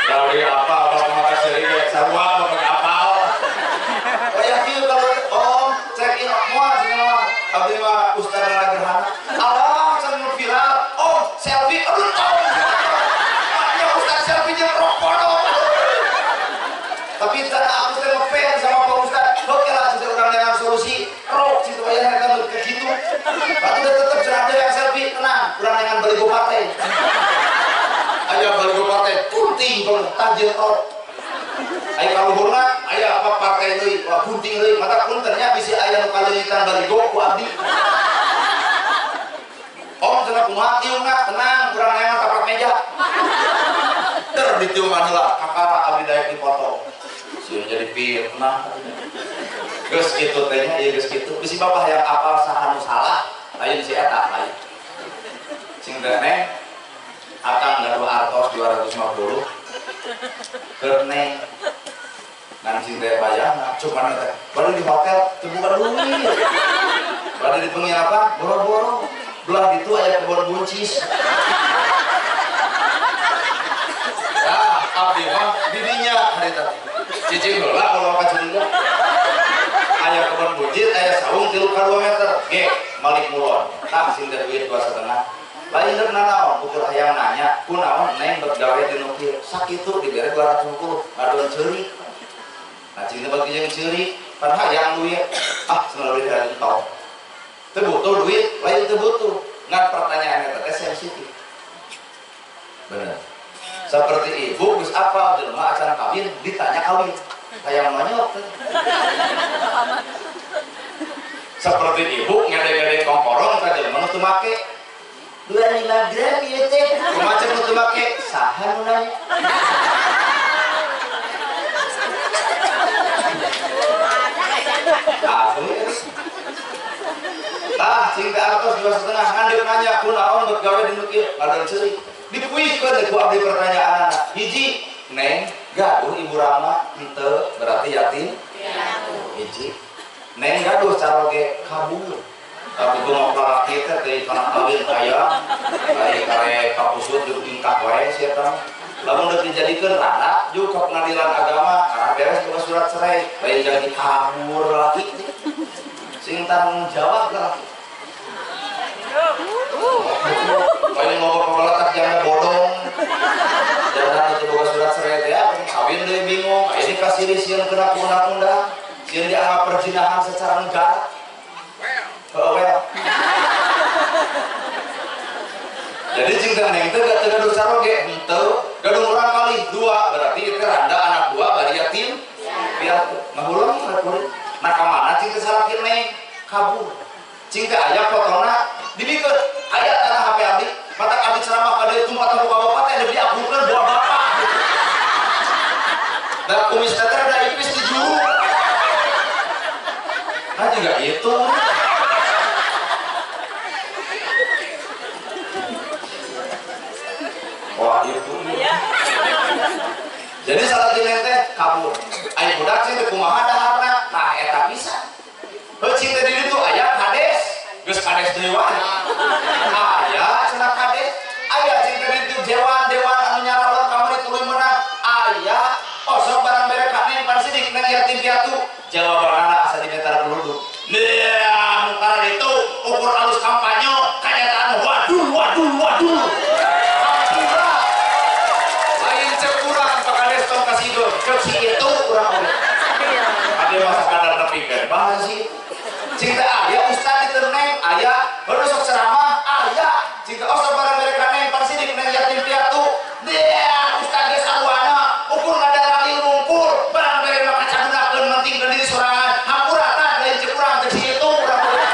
Dari apa bapak mata seuri ge sarua bapak apal.
Wayah kieu kalau om check in moal cenah mah abdi mah ustaz gerhana. Alah cenah viral, om selfie aduh om. Ya ustaz selfie jeung rokok dong. Tapi karena aku teh ngefans sama Pak Ustaz, oke lah sudah urang dengan solusi rok situ wayah eta nu ke kitu. Batu udah tetep cenah yang selfie tenang, urang dengan baligo partai. Aya baligo partai punting kalau tajil rok. Aya kaluhurna, aya apa partai deui, wah punting deui, mata puntennya bisi aya nu kaleungitan baligo ku abdi. Om cenah kumaha tiungna, tenang, urang neangan tapak meja. Ter ditiungan heula, kakara abdi daek dipoto.
Sieun jadi fitnah.
Geus kitu teh nya, ieu geus kitu. Bisi bapak hayang apal saha nu salah, lain si eta lain. Sing teh neng akang gaduh artos 250. Keur neng ngan sing teh bayarna, cuman teh baru di hotel teu boga duit. Baru di penginapan boro-boro. Belah ditu aya kebon buncis.
Ah, abdi mah
didinya harita.
Cicing heula
ulah ka curiga. Aya kebon buncis, aya saung 3 ka 2 meter. Ge, malik mulon. Tah sing teh duit 2,5. Lain rek nanaon, ukur hayang nanya, kunaon neng bet gawe di nu kieu. Sakitu dibere 250, ngadon ceurik. Nah, cing teh bagi jeung ceurik, pan hayang duit. Ah, cenah duit dari entong. Teu butuh duit, lain teu butuh. Ngan pertanyaannya teh sensitif.
Bener.
Seperti ibu geus apal jelema acan kawin ditanya kawin. Hayang monyot teh.
Seperti ibu ngede-ngede kongkorong ka jelema nu teu make.
25 gram ieu teh. Kumaha cek nu teu make? Saha nu nanya? Asli. Tah, cing teh artos 2,5 ngandeuk nanya kunaon bet gawe di nu kieu, ngadon ceurik. Dipuikeun ku abdi pertanyaan. Hiji, neng gaduh ibu rama henteu berarti yatim. Hiji. Neng gaduh caroge kabur.
Tapi gua mau lalaki teh dari kana kawin kaya, dari kare kapusut jeung tingkah wae sia tah. Lamun deuk dijadikeun randa juga ke pengadilan agama, karena beres buka surat cerai, lain jadi kabur laki. Sing tanggung jawab laki. Lain ngomong pemeletak jangan bodong. Jangan itu buka surat cerai teh ya, kawin deui bingung. Ini kasih sieun kena undang-undang, sieun dianggap perzinahan secara negara. Well. Jadi cinta neng teh teu gaduh saroge henteu, gaduh urang kali dua, berarti itu randa anak dua bari yatim piatu. Ngahuleng kuring. Nah ka mana cinta salaki neng kabur. Cinta aya fotona dibikeun, aya tanah HP abdi, matak abdi ceramah ka dieu tumpah ka bapak teh deui diakurkeun buah bapak. Da kumis teh rada ipis di juru. Nah juga itu. Wah itu. Jadi salah teh kabur. Aya budak sih teh kumaha daharna, tah eta pisan. Heuh cing teh di ditu aya kades, geus kades deui wae. Aya cenah kades, aya cing teh di ditu dewan-dewan anu nyaralon kamari tuluy meunang. Aya osok barang bere ka neng pan sidik neng yatim piatu. Jawabanana asa dimetar peluduk. Nya mungkar itu ukur alus kampanye kanyataan waduh waduh waduh. Cek itu kurang udah. Ada masa kadar nepikeun bahasa sih. Cinta aya ustad di neng aya baru sok ceramah aya cinta osok barang bere ka neng parsidik neng yatim piatu. Dia ustad geus sarwana ukur ngadaralil ngumpul barang bere mah kacagunakeun mentingkeun diri sorangan hampura tah lain cek urang cek si itu urang udah.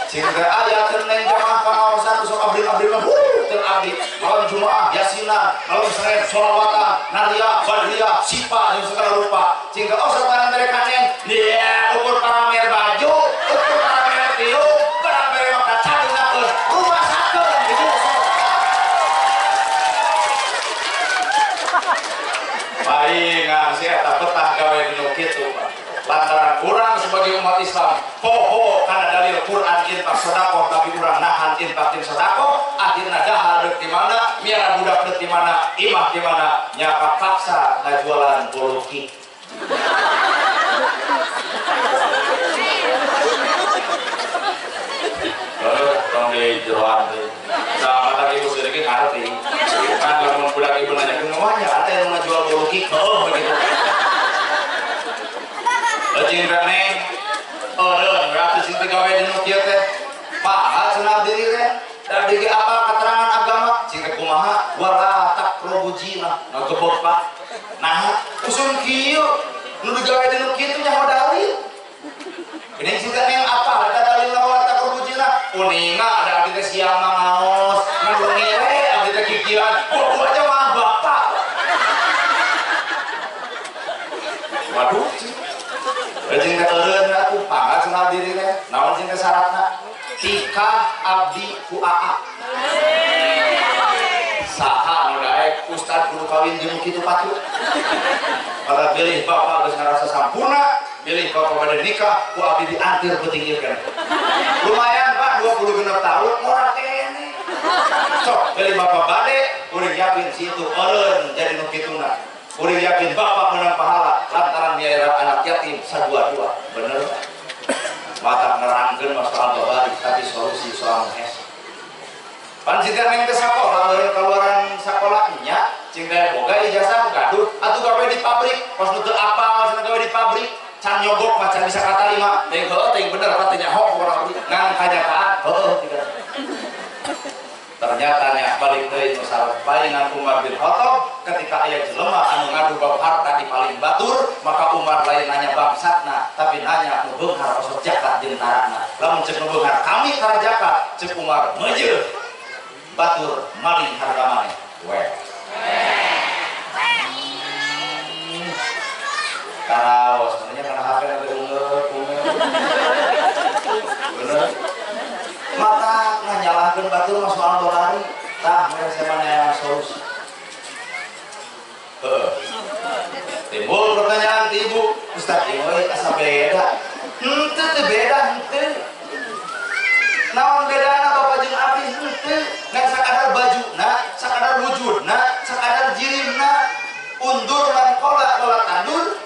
Cinta aya teu neng jamaah pangaosan sok abdi-abdi mah teu abdi malam Jumaah yasinan malam Senin sholawatan naria badria sipa yang segala rupa cinta osok barang bere ka neng dia ukur paramer baju ukur paramer tiung barang bere mah kacagunakeun rumah sakeun ibu sok. Palingan sih eta betah gawe nu kitu Pak. Lantaran urang sebagai umat Islam poho kana dalil Quran infak sedekah tapi urang nahan infak jeung sedekah akhirna dahar deuk di mana miara budak deuk di mana imah di mana nya kapaksa ngajualan boloki. Heuh tong di jeroan teh. Sama tadi ibu sedikit ngarti. Kan lamun budak ibu nanya kumaha nya ate nu ngajual boloki heuh begitu. Cinta neng, eureun berarti cinta gawe di nu kieu teh. Paha cenah diri teh. Da diri apa keterangan agama? Cinta kumaha? Wala taqrabu zina. Ngagebok Pak. Nah, usum kieu nu digawe di nu kieu nyaho dalil. Ini cinta neng apa? Eta dalilna wala taqrabu zina. Uninga ada abdi teh siang mah ngaos, ngan wengi we abdi teh kikieuan. Buah aja mah bapak. Waduh. Rajin teh eureun atuh pangkat cenah diri teh. Naon cing teh syaratna? Tikah abdi ku aa. Saha nu daek ustad kudu kawin jeung kitu patut. Maka bilih bapak geus ngarasa sampurna, bilih bapak bade nikah ku abdi diantir peuting ieu keneh. Lumayan Pak 26 tahun ngora keneh. Sok bilih bapak bade kuring yakin si itu eureun jadi nu kituna. Kuring yakin bapak menang pahala lantaran miara anak yatim sadua-dua. Bener. Mata nerangkeun masalah babari tapi solusi soal es. Pan cinta neng teh sakola eureun kaluaran sakola nya cinta boga ijazah gaduh atuh gawe di pabrik pas nu teu apal cenah gawe di pabrik can nyogok mah can bisa katarima teuing heueuh teuing bener apa teh nyaho urang abdi ngan kanyataan heueuh tidak. Ternyata nya balik deui nu palingan Umar bin Khattab ketika aya jelema anu ngadu bab harta di paling batur maka Umar lain nanya bangsatna tapi nanya nu beunghar osok zakat jeung tarana. Lamun ceuk nu beunghar kami tara zakat ceuk Umar meujeuh batur maling harta maneh. We. Karaos sebenarnya karena HP nanti unge. Bener. Maka nganyalahkeun batur mah soal dolari tah mere saemanean solusi. Heeh. Timbul pertanyaan ti ibu, Ustaz ieu asa beda. Henteu teu beda henteu. Naon bedana bapak jeung abdi henteu, ngan sakadar bajuna, sakadar wujudna, sakadar jirimna. Undur man kola kola tandur.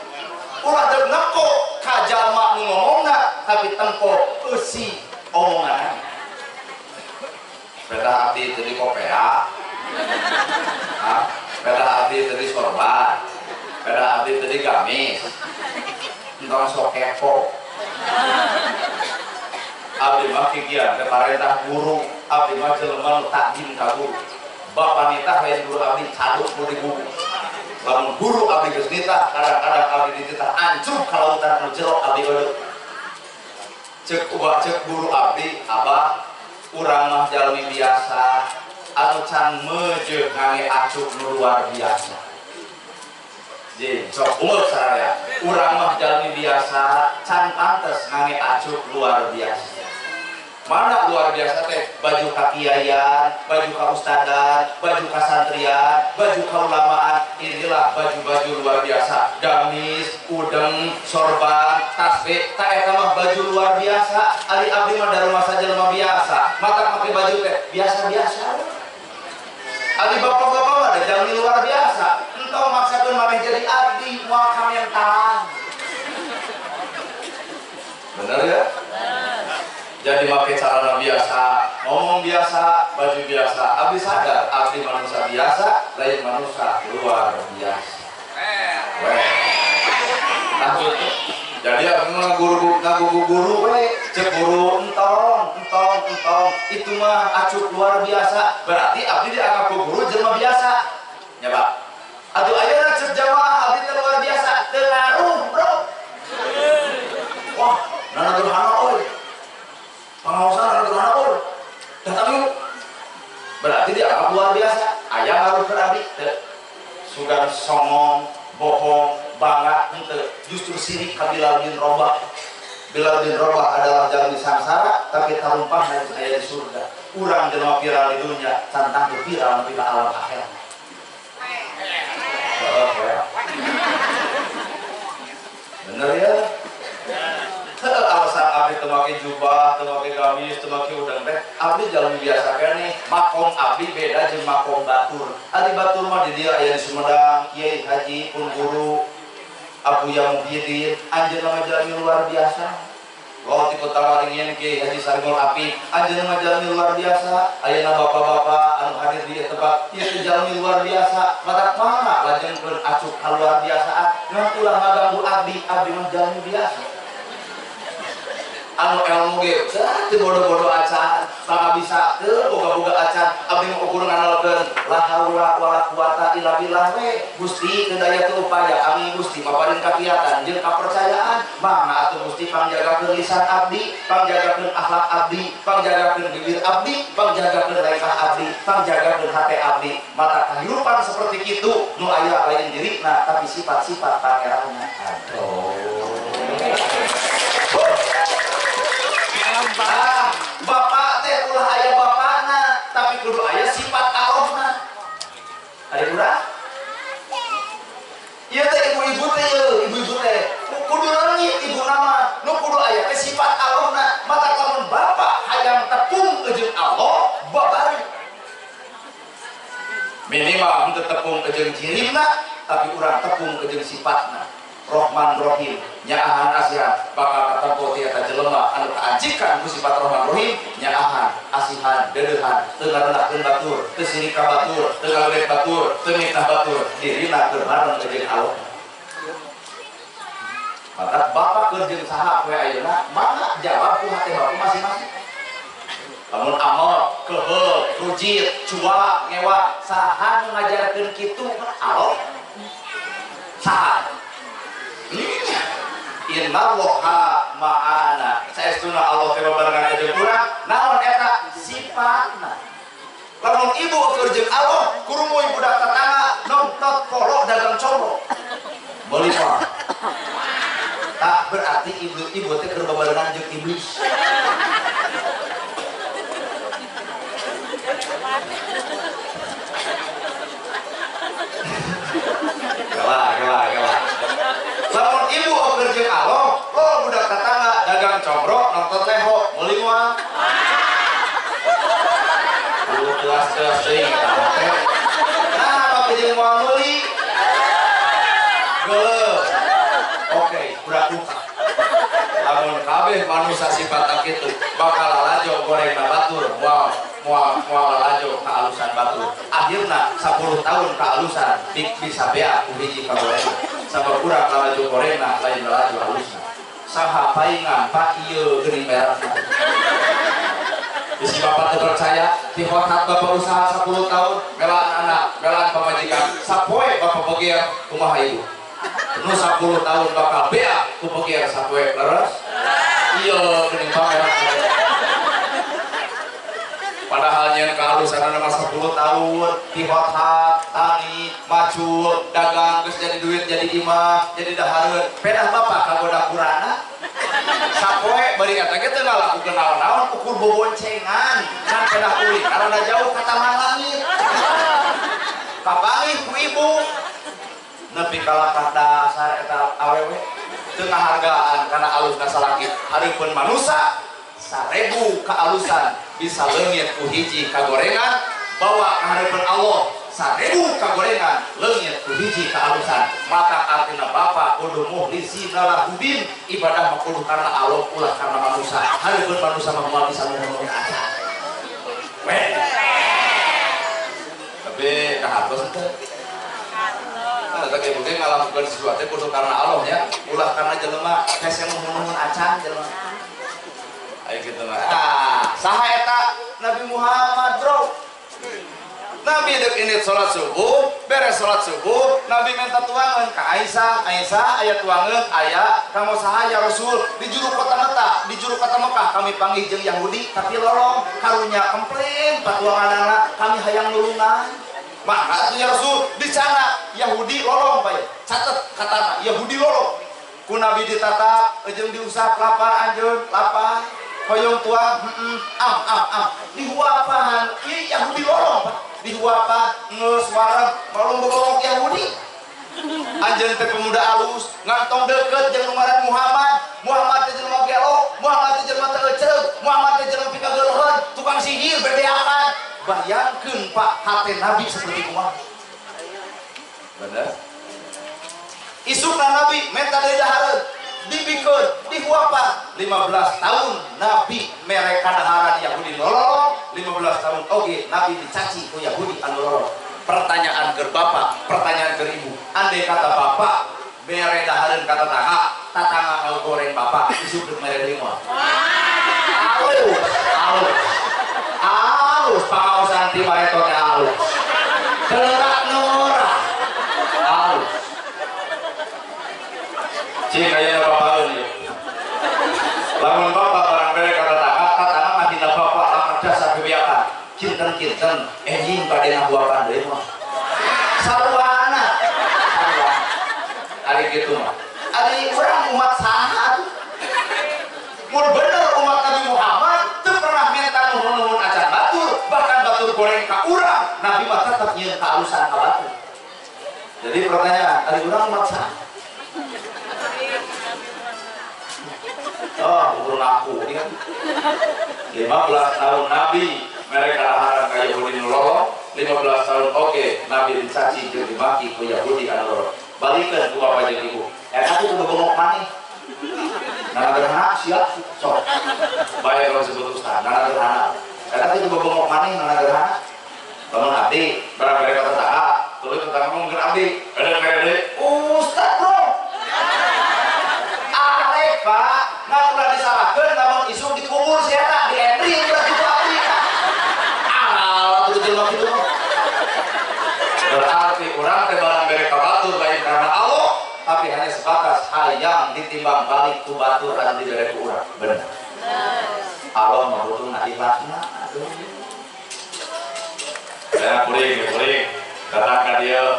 Ulah deuk nempo ka jalma nu ngomongna, tapi tempo eusi omonganna. Beda abdi teu di kopea. Beda abdi teu di sorban. Beda abdi teu di gamis. Entong sok kepo. Abdi mah kikian teh parentah guru, abdi mah jelema nu takjim ka guru. Bapa nitah lain guru abdi caduk nu di guru. Lamun guru abdi geus nitah, kadang-kadang abdi dititah ancuk ka lautan nu jero abdi eueuh. Ceuk ubah ceuk guru abdi, abah urang mah jalmi biasa, anu can meujeuh ngange acuk nu luar biasa. Jadi, sok umur saraya, urang mah jalmi biasa, can pantes ngange acuk luar biasa. Mana luar biasa teh? Baju kakiaian, baju kaustadan, baju kasantrian, baju kaulamaan. Inilah baju-baju luar biasa. Gamis, udeng, sorban, tasbih, tak eta mah baju luar biasa. Ari abdi mah daruma saja lemah biasa. Mata make baju teh biasa-biasa. Ari bapak-bapak mah da jalmi luar biasa. Entong maksakeun maneh jadi abdi moal kamentan. Bener ya? Jadi pakai celana biasa, ngomong biasa, baju biasa. Abdi sadar, abdi manusia biasa, lain manusia luar biasa. Nah, gitu. Jadi abdi mah guru guru we, cek guru entong, entong, entong. Itu mah acuk luar biasa. Berarti abdi dianggap guru jelema biasa. Ya, Pak. Atuh ayeuna cek jamaah abdi teh luar biasa, teu ngaruh, Bro. Wah, nana gerhana euy. Pengawasan anak gerhana euy. Datang yuk. Berarti dia dianggap luar biasa. Aya ngaruh ke abdi teu. Sugan songong, bohong, bangga henteu. Justru sirik ka Bilal bin Rabah. Bilal bin Rabah adalah jalmi sangsara tapi tarumpah aya di surga. Urang jelema viral di dunia, can tangtu viral nepi ka alam akhirat. Bener ya? Alasan abdi teu make jubah, teu make gamis, teu make udang teh, abdi jalan biasa keneh. Makom abdi beda jeung makom batur. Ari batur mah di dieu aya di Sumedang, Kiai Haji pun guru Abuya Muhyiddin, anjeunna mah jalmi luar biasa. Lo ti Kota Waringin Kiai Haji Sarimul Apik, anjeunna mah jalmi luar biasa. Ayeuna bapak-bapak anu hadir di tempat ieu teh jalmi luar biasa. Matak mah lajengkeun acuk ka luar biasaan, ngan ulah ngaganggu abdi, abdi mah jalmi biasa. Anu ilmu ge teu bodoh-bodoh acan, maka bisa teu boga-boga acan, abdi mah ukur nganalkeun la haula wala quwata illa billah we. Gusti teu daya teu upaya, ami Gusti maparin kakiatan jeung kapercayaan, mangga atuh Gusti pangjagakeun lisan abdi, pangjagakeun akhlak abdi, pangjagakeun bibir abdi, pangjagakeun lengkah abdi, pangjagakeun hate abdi. Mata kahirupan seperti kitu nu aya lain dirina tapi sifat-sifat pangeranna. Aduh. Ah, bapak teh ulah aya bapana, tapi kudu aya sifat Allahna. Ada urang? Ieu teh ibu-ibu teh ieu, ibu-ibu teh kudu leungit ibu nama, nu kudu aya teh sifat Allahna. Mata lamun bapak hayang tepung jeung Allah, babari. Minimal henteu tepung jeung jirimna, tapi urang tepung jeung sifatna. Rohman Rohim, nyaahan asihan, bakal katempo ti eta jelema anu kaajikan ku sifat Rohman Rohim, nyaahan, asihan, deudeuhan, teu ngarendahkeun batur, teu sirik ka batur, teu ngaledek batur, teu mitnah batur, dirina keur bareng jeung Allah. Maka bapak keur jeung saha poe ayeuna, mangga jawab ku hate bapak masing-masing. Lamun amol, keheul, rujit, cuak, ngewa, saha nu ngajarkeun kitu? Allah. Saha? Innallaha ma'ana. Saestuna Allah teh babarengan jeung urang, naon eta sifatna. Lamun ibu keur jeung Allah, kurumuy budak tetangga nontot kolok dagang coro. Meuli mah. Tak berarti ibu teh keur babarengan jeung iblis. Kalah, kalah, kalah. Lamun ibu keur jeung Allah, lo budak tetangga Teuas-teuas teuing teh. Nah, apa jeung moal meuli? Geuleuh. Oke, budak buka. Lamun kabeh manusia sifat kitu bakal lalajo gorengna batur, moal moal moal lalajo kaalusan batur. Akhirna 10 tahun kaalusan bisa beak ku hiji kagorengna. Sabab urang lalajo gorengna lain lalajo alusna. Saha paingan pak ieu geuning merah. Bisi bapak teu percaya, di hotat bapak usaha 10 tahun, melaan anak, melaan pamajikan, sapoe bapak begier kumaha ibu. Nu 10 tahun bakal beak ku begier sapoe leres. Ieu geuning pameran. Padahal nyeun kaalusanna mah 10 tahun, di hotat, tani, macul, dagang geus jadi duit, jadi imah, jadi dahareun. Pedah bapak kagoda kurana. Sapoe bari eta ge teu ngalakukeun naon-naon ukur boboncengan kan pedah ulin karena jauh ka taman langit. Kapanggih ku ibu nepi ka dasar eta awewe teu ngahargaan kana alusna salaki. Hareupeun manusa 1000 kaalusan bisa leungit ku hiji kagorengan, bawa ka hareupeun Allah 1000 kagorengan leungit ku hiji kaalusan. Maka artina bapak kudu mukhlisina lahudin, ibadah mah kudu karena Allah ulah karena manusia. Hareupeun manusia mah moal bisa ngomong acan. Weh. Tapi kahartos teh. Nah, teh ibu ge ngalakukeun sesuatu kudu karena Allah nya, ulah karena jelema hese nuhun-nuhun acan jelema. Ayo gitu mah. Ah, saha eta Nabi Muhammad, bro. Nabi dek ini sholat subuh, beres sholat subuh, Nabi minta tuangan ke Aisyah, Aisyah aya tuangan, aya kamu saha ya Rasul di juru kota Mekah, di juru kota Mekah kami panggil jeung Yahudi tapi lolong karunya komplain patuanganana kami hayang nulungan. Maka ya Rasul di sana Yahudi lolong bae, catet katana Yahudi lolong. Ku Nabi ditatap jeung diusap lapar anjeun, lapar. Hoyong tuang, am am am. Dihuapan, ieu Yahudi lolong Pak. Dihuapan geus wareg malum bogolok Yahudi. Anjeun teh pemuda alus, ngantong deukeut jeung nu ngaran Muhammad. Muhammad teh jelema gelo, Muhammad teh jelema teu eceug, Muhammad teh jelema pikageuleuheun, tukang sihir bebeakan. Bayangkeun Pak hate Nabi seperti kumaha. Bener? Isukna Nabi menta deui dahareun, dibikeun, dihuapan. 15 tahun Nabi mere kadaharan Yahudi lolong, 15 tahun oge Nabi dicaci ku Yahudi anu lolong. Pertanyaan ke bapak, pertanyaan ke ibu. Andai kata bapak mere dahareun ka tetangga, tetangga ngagoreng bapak, isuk mere deui moal. Alus, alus. Alus pangaosan ti bareto teh alus. Teurak norah. Alus. Cing ayeuna bapakeun ieu. Lamun bapak barang bere ka tetangga, tetangga mah dina bapak lamun dasar kebiakan. Kinten-kinten enjing bade ngahuapan deui mah. Sarwana. Sarwana. Ari kitu mah. Ari urang umat saha atuh? Mun bener umat Nabi Muhammad teu pernah minta nuhun-nuhun acan batur, bahkan batur goreng ka urang, Nabi mah tetep nyieun kaalusan ka batur. Jadi pertanyaan, ari urang umat saha? Oh, ukur ngaku ini kan. 15 tahun Nabi mereka laharan ka Yahudi nu lolong, 15 tahun oke Nabi dicaci jeung dimaki ku Yahudi anu lolong. Balikeun ku bapak jeung ibu. Eta tuh kudu bengok maneh. Nana gerhana siap sok. Bae kalau sebut ustaz, nana gerhana. Eta tuh kudu bengok maneh nana gerhana. Lamun abdi barang mereka tetangga, tuluy tetangga ngomongkeun abdi, ada mere deui. Ustaz, bro. Arek, Pak. Nah, ulah disalahkeun lamun isuk dikubur si eta, diendri ulah kitu abdi. Alah, atuh jelema kitu. Berarti urang teh barang bere ka batur lain karena Allah, tapi hanya sebatas hayang ditimbang balik ku batur anu dibere ku urang. Bener. Allah mah butuhna ikhlasna atuh. Ya kuring, kuring. Datang ka dieu.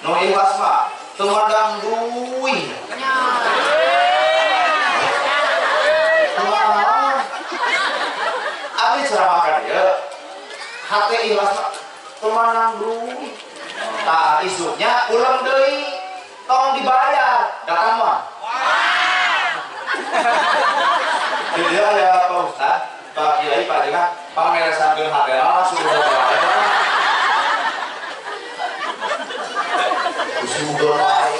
Nu ikhlas mah teu mandang duit. Abi ceramah ka dieu. Hate ikhlas mah teu mandang duit. Tah isuknya ulang deui. Tong dibayar, datang mah. Jadi ya Pak Ustaz, Pak Kiai Pak Jengan pangeresankeun hatena langsung wae. Sudah wae.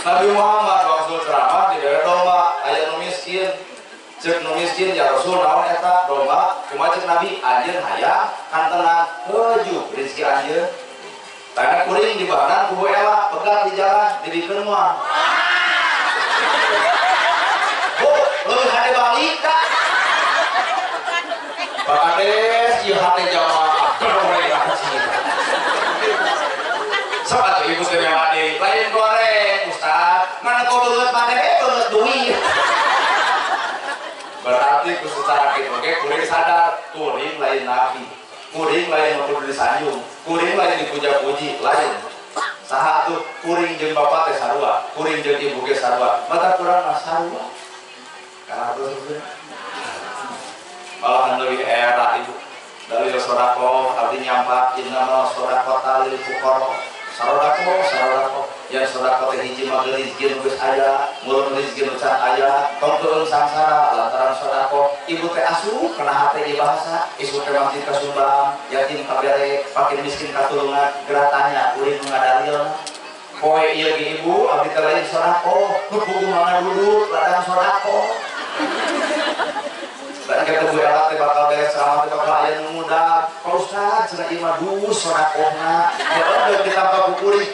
Nabi Muhammad waktu ceramah di daerah domba aya nu miskin. Cek nu miskin ya Rasul naon eta domba kumaha cek Nabi anjeun hayang kantenan heujuh rezeki anjeun. Tanah kuring di badan kubu ela pegat di jalan dibikeun moal. Bu, leuwih hade balik ka. Pak Kades ieu hate jamaah goreng kacir. Sok atuh ibu teh mewah deui, lain goreng ustaz, mana kau beungeut maneh beungeut duit. Berarti ku secara kitu oge kuring sadar, kuring lain nabi. Kuring lain nu kudu disanjung, kuring lain dipuja-puji, lain. Saha atuh kuring jeung bapak teh sarua, kuring jeung ibu ge sarua, mata kurang mah sarua. Kana atuh malahan leuwih era ibu. Dalil sedekah abdi nyampak innama sedekah lil fuqara. Sarodako, sarodako. Yang sodako teh hiji mah rezeki nu geus aya, mulun rezeki nu can aya, tong keung sangsara lantaran sodako. Ibu teh asup kana hate ieu bahasa, isu teh masjid kasumbang, yatim kabere, fakir miskin katulungan, geratanya kuring nu ngadalil. Poe ieu ge ibu abdi teh lain sodako, nu puguh mah duduk ladang sodako. Dan kata Bu Ela teh bakal beres ceramah teh bakal aya nu muda. Pak Ustaz cenah ieu mah dus sodakohna. Ya deuk ditambah ku kuring.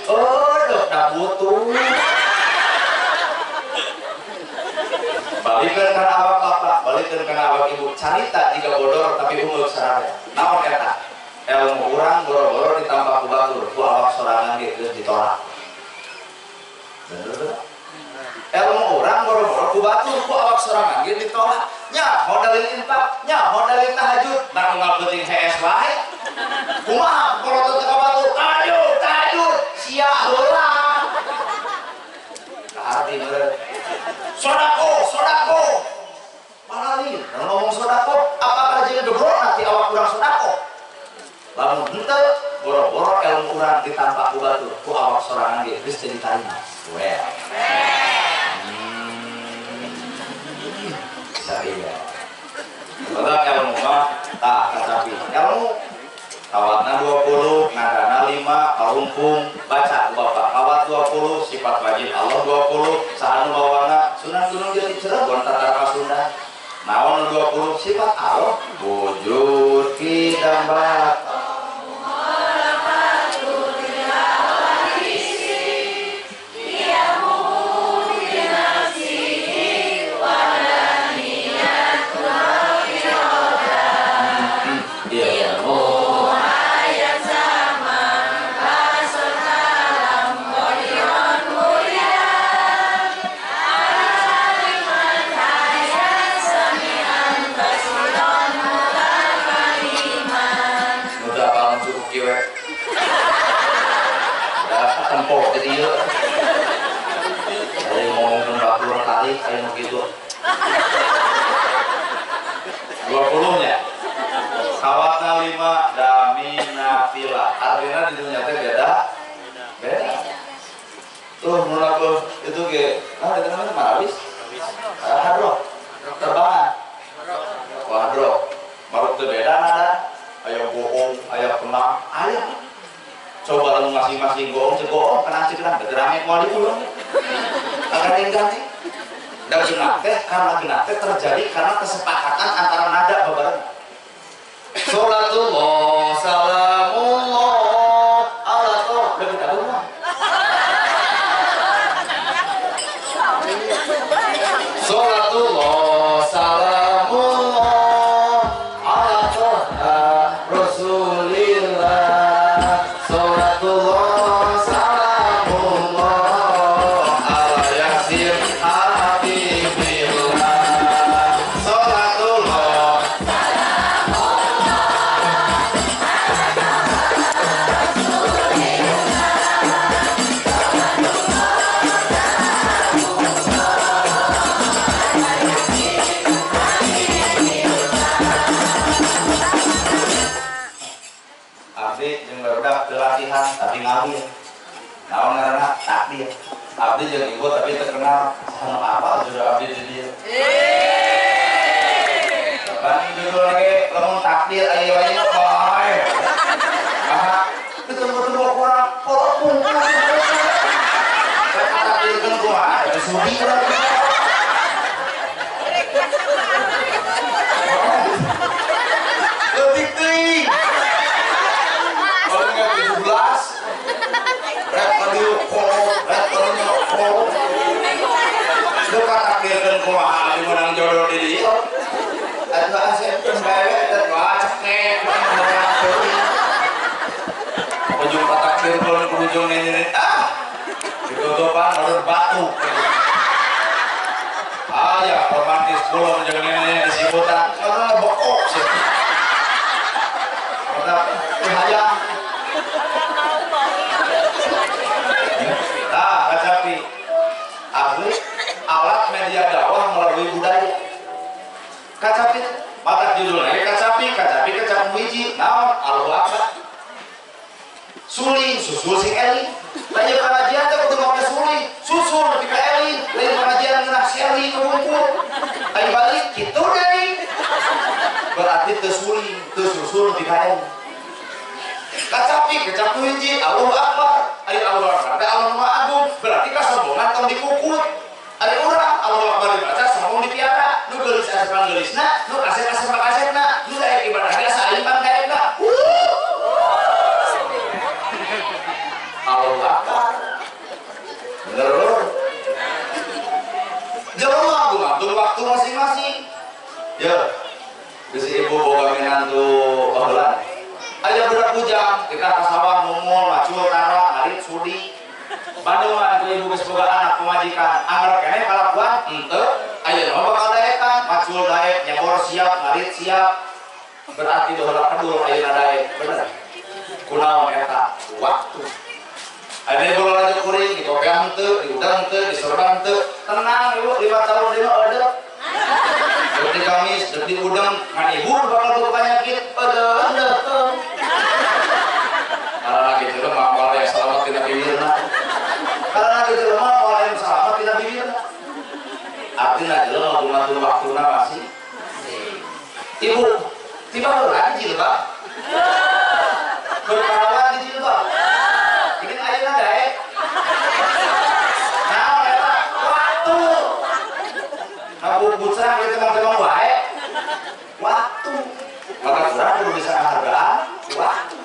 Deuk da butuh. Balikeun kana awak bapak, balikeun kana awak ibu. Carita jiga bodor tapi unggul sararea. Naon eta? Ilmu urang boro-boro ditambah ku batur, ku awak sorangan ge geus ditolak. Bener teu? Ilmu urang boro-boro ku batur, ku awak sorangan ge ditolak. Nya modalin infak, nya modalin tahajud, nah unggal peuting hees wae. Kumaha porotot teu ka batur, tahajud, tahajud, sia heula. Kaharti meureun. Sodako, sodako. Malalin, kalau ngomong sodako, apakah jeung gebrok nanti awak urang sodako? Lamun henteu, boro-boro ilmu urang ditampak ku batur, ku awak sorangan ge geus teu ditarima. Well. Syariah. Sebab ilmu mah tah kacapi. Ilmu kawatna 20, nadana 5, karumpung, baca ku bapak. Kawat 20, sifat wajib Allah 20, saha nu bawana Sunan Gunung Jati Cirebon Tatar Sunda. Naon 20 sifat Allah wujud kidam bak. Gitu 20 nya kawatna 5 dami nafila artinya di dunia teh beda beda tuh mulai itu ge nah itu namanya marawis hadroh terbangan hadroh baru teu beda nada aya bohong aya kena aya coba lu masing-masing bohong cek bohong kena cek kena rame moal diulang akan yang ganti. Dan genah teh karena genah teh terjadi karena kesepakatan antara nada bebarengan. Salatullah salamullah ala toh lebih tahu mah. Salatullah salamullah ala toh Rasulillah. Salatullah salamullah ala Yasin. Tapi ngawin naon ngaranna takdir abdi jeung ibu tapi terkenal sama apa juga abdi di dieu. Kapan Takdir aya wae bae. Ah, ditunggu-tunggu kurang kolot pungkul. Takdirkeun kumaha? Sudi urang. Leutik teuing. Kalau nggak 17, rek ka dieu kolot, rek ka dieu kolot. Duka takdirkeun kumaha di menang jodoh di dieu. Atuh asepkeun bae teh wah cekek ujung takdirkeun ujung ini ah ditutupan menurut batu. Ah ya romantis belum jeung nenek disibutan karena bokok sih. Mata hayang. Tah kacapi. Abdi alat media dakwah melalui budaya. Kacapi mata judulnya kacapi, kacapi kecap hiji, naon Allahu Akbar. Suling, susul sing eling. Lain pengajian teh kudu make suling, susul nepi ka eling, lain pengajian ngeunah si eling ngumpul. Ayo balik kitu deui. Berarti teu suling, teu susul nepi ka eling. Kacapi kecap hiji, Allahu Akbar. Ayo Allahu Akbar, teh Allah Maha Agung, berarti kasombongan tong dikukut. Ari urang Allahu Akbar dibaca sombong dipiara, nu geulis asupan geulisna, nu kasep asupan kasepna, nu daek ibadah ge asa aing pangdaekna. Allahu Akbar. Bener lur. Jelema ngatur waktu masing-masing. Ya. Bisi ibu boga minantu baheula. Aya budak bujang, kita ka sawah mumul, macul tara, ngarit sudi. Bandung mah ibu geus boga anak pamajikan, angger keneh kalakuan henteu, ayeuna mah bakal daekan, macul daek, nyebor siap, ngarit siap. Berarti baheula kedul ayeuna daek, bener. Kunaon eta? Waktu. Ada ibu laju kuring, dikopeah henteu, diudang henteu, disorban henteu. Tenang ibu, 5 tahun deui mah eueuh. Deuk di gamis, deuk di udang, ngan ibu bakal boga penyakit, eueuh. Karena gitu mah moal yang selamat tina bibirna. Karena gitu mah moal yang selamat tina bibirna. Artina jelema gunakeun waktuna masih. Ibu, tiba heula di jilbab. Berparawan di jilbab. Ini ayeuna daek. Nah, eta waktu. Ngabubucang ieu temang-temang wae. Waktu. Maka urang kudu bisa ngahargaan waktu.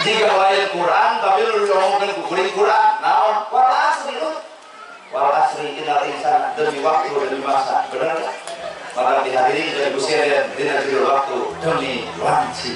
Jika lain Quran tapi lu diomongkeun ku kuring Quran, naon? Wal asri lu. Wal asri innal insana, demi waktu demi masa. Bener kan? Maka dihadiri dari Busirian dina judul waktu demi wanci.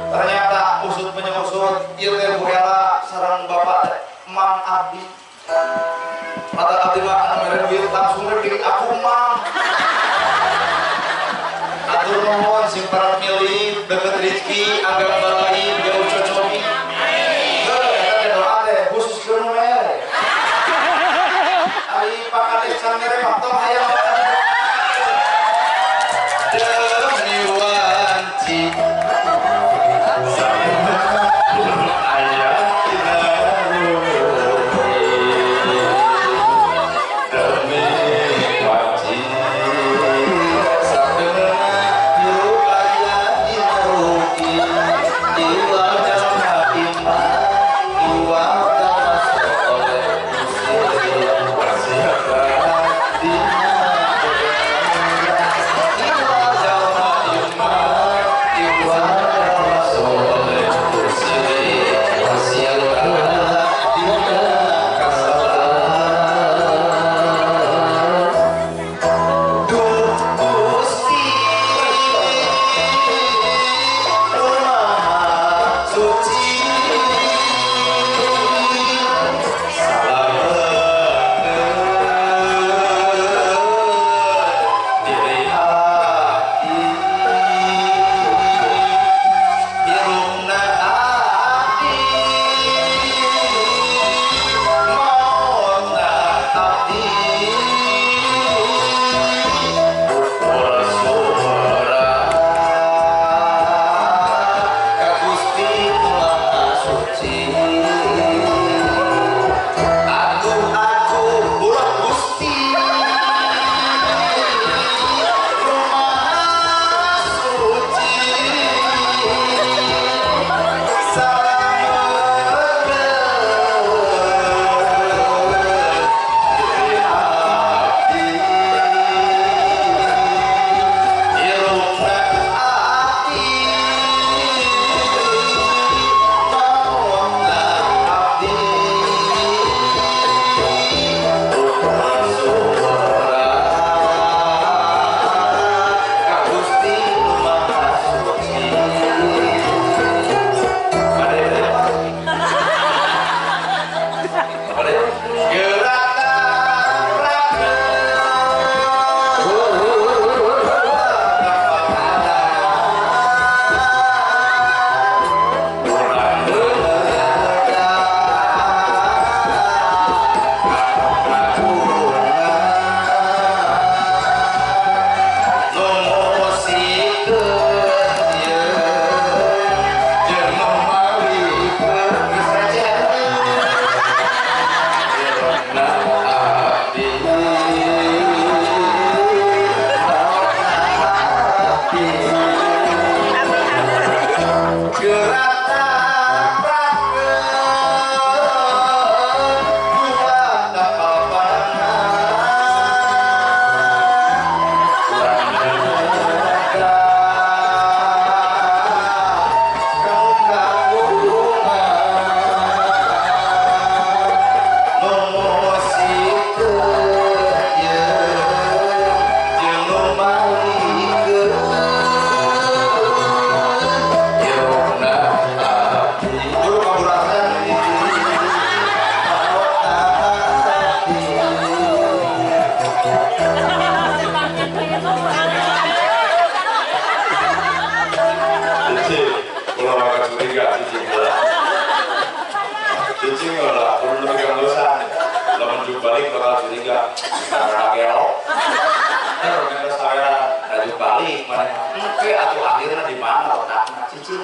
Ternyata usut penyusut ieu teh Bu Ella sareng bapak Mang Abdi. Mata abdi mah anu mere duit langsung diri aku Mang. Atur nuhun sing parang milih deket rezeki agak balai jauh cocoki. Heuh eta teh doa teh khusus keur nu mere. Ari pakades can mere mah tong hayang demi wanci. Demi wanci. Cicing lah, kudu nepi ka ngeusan. Lamun juk balik bakal curiga. Karena gelo. Bener minta saweran, da juk balik maneh. Engke atuh akhirna di mana otakna cicing.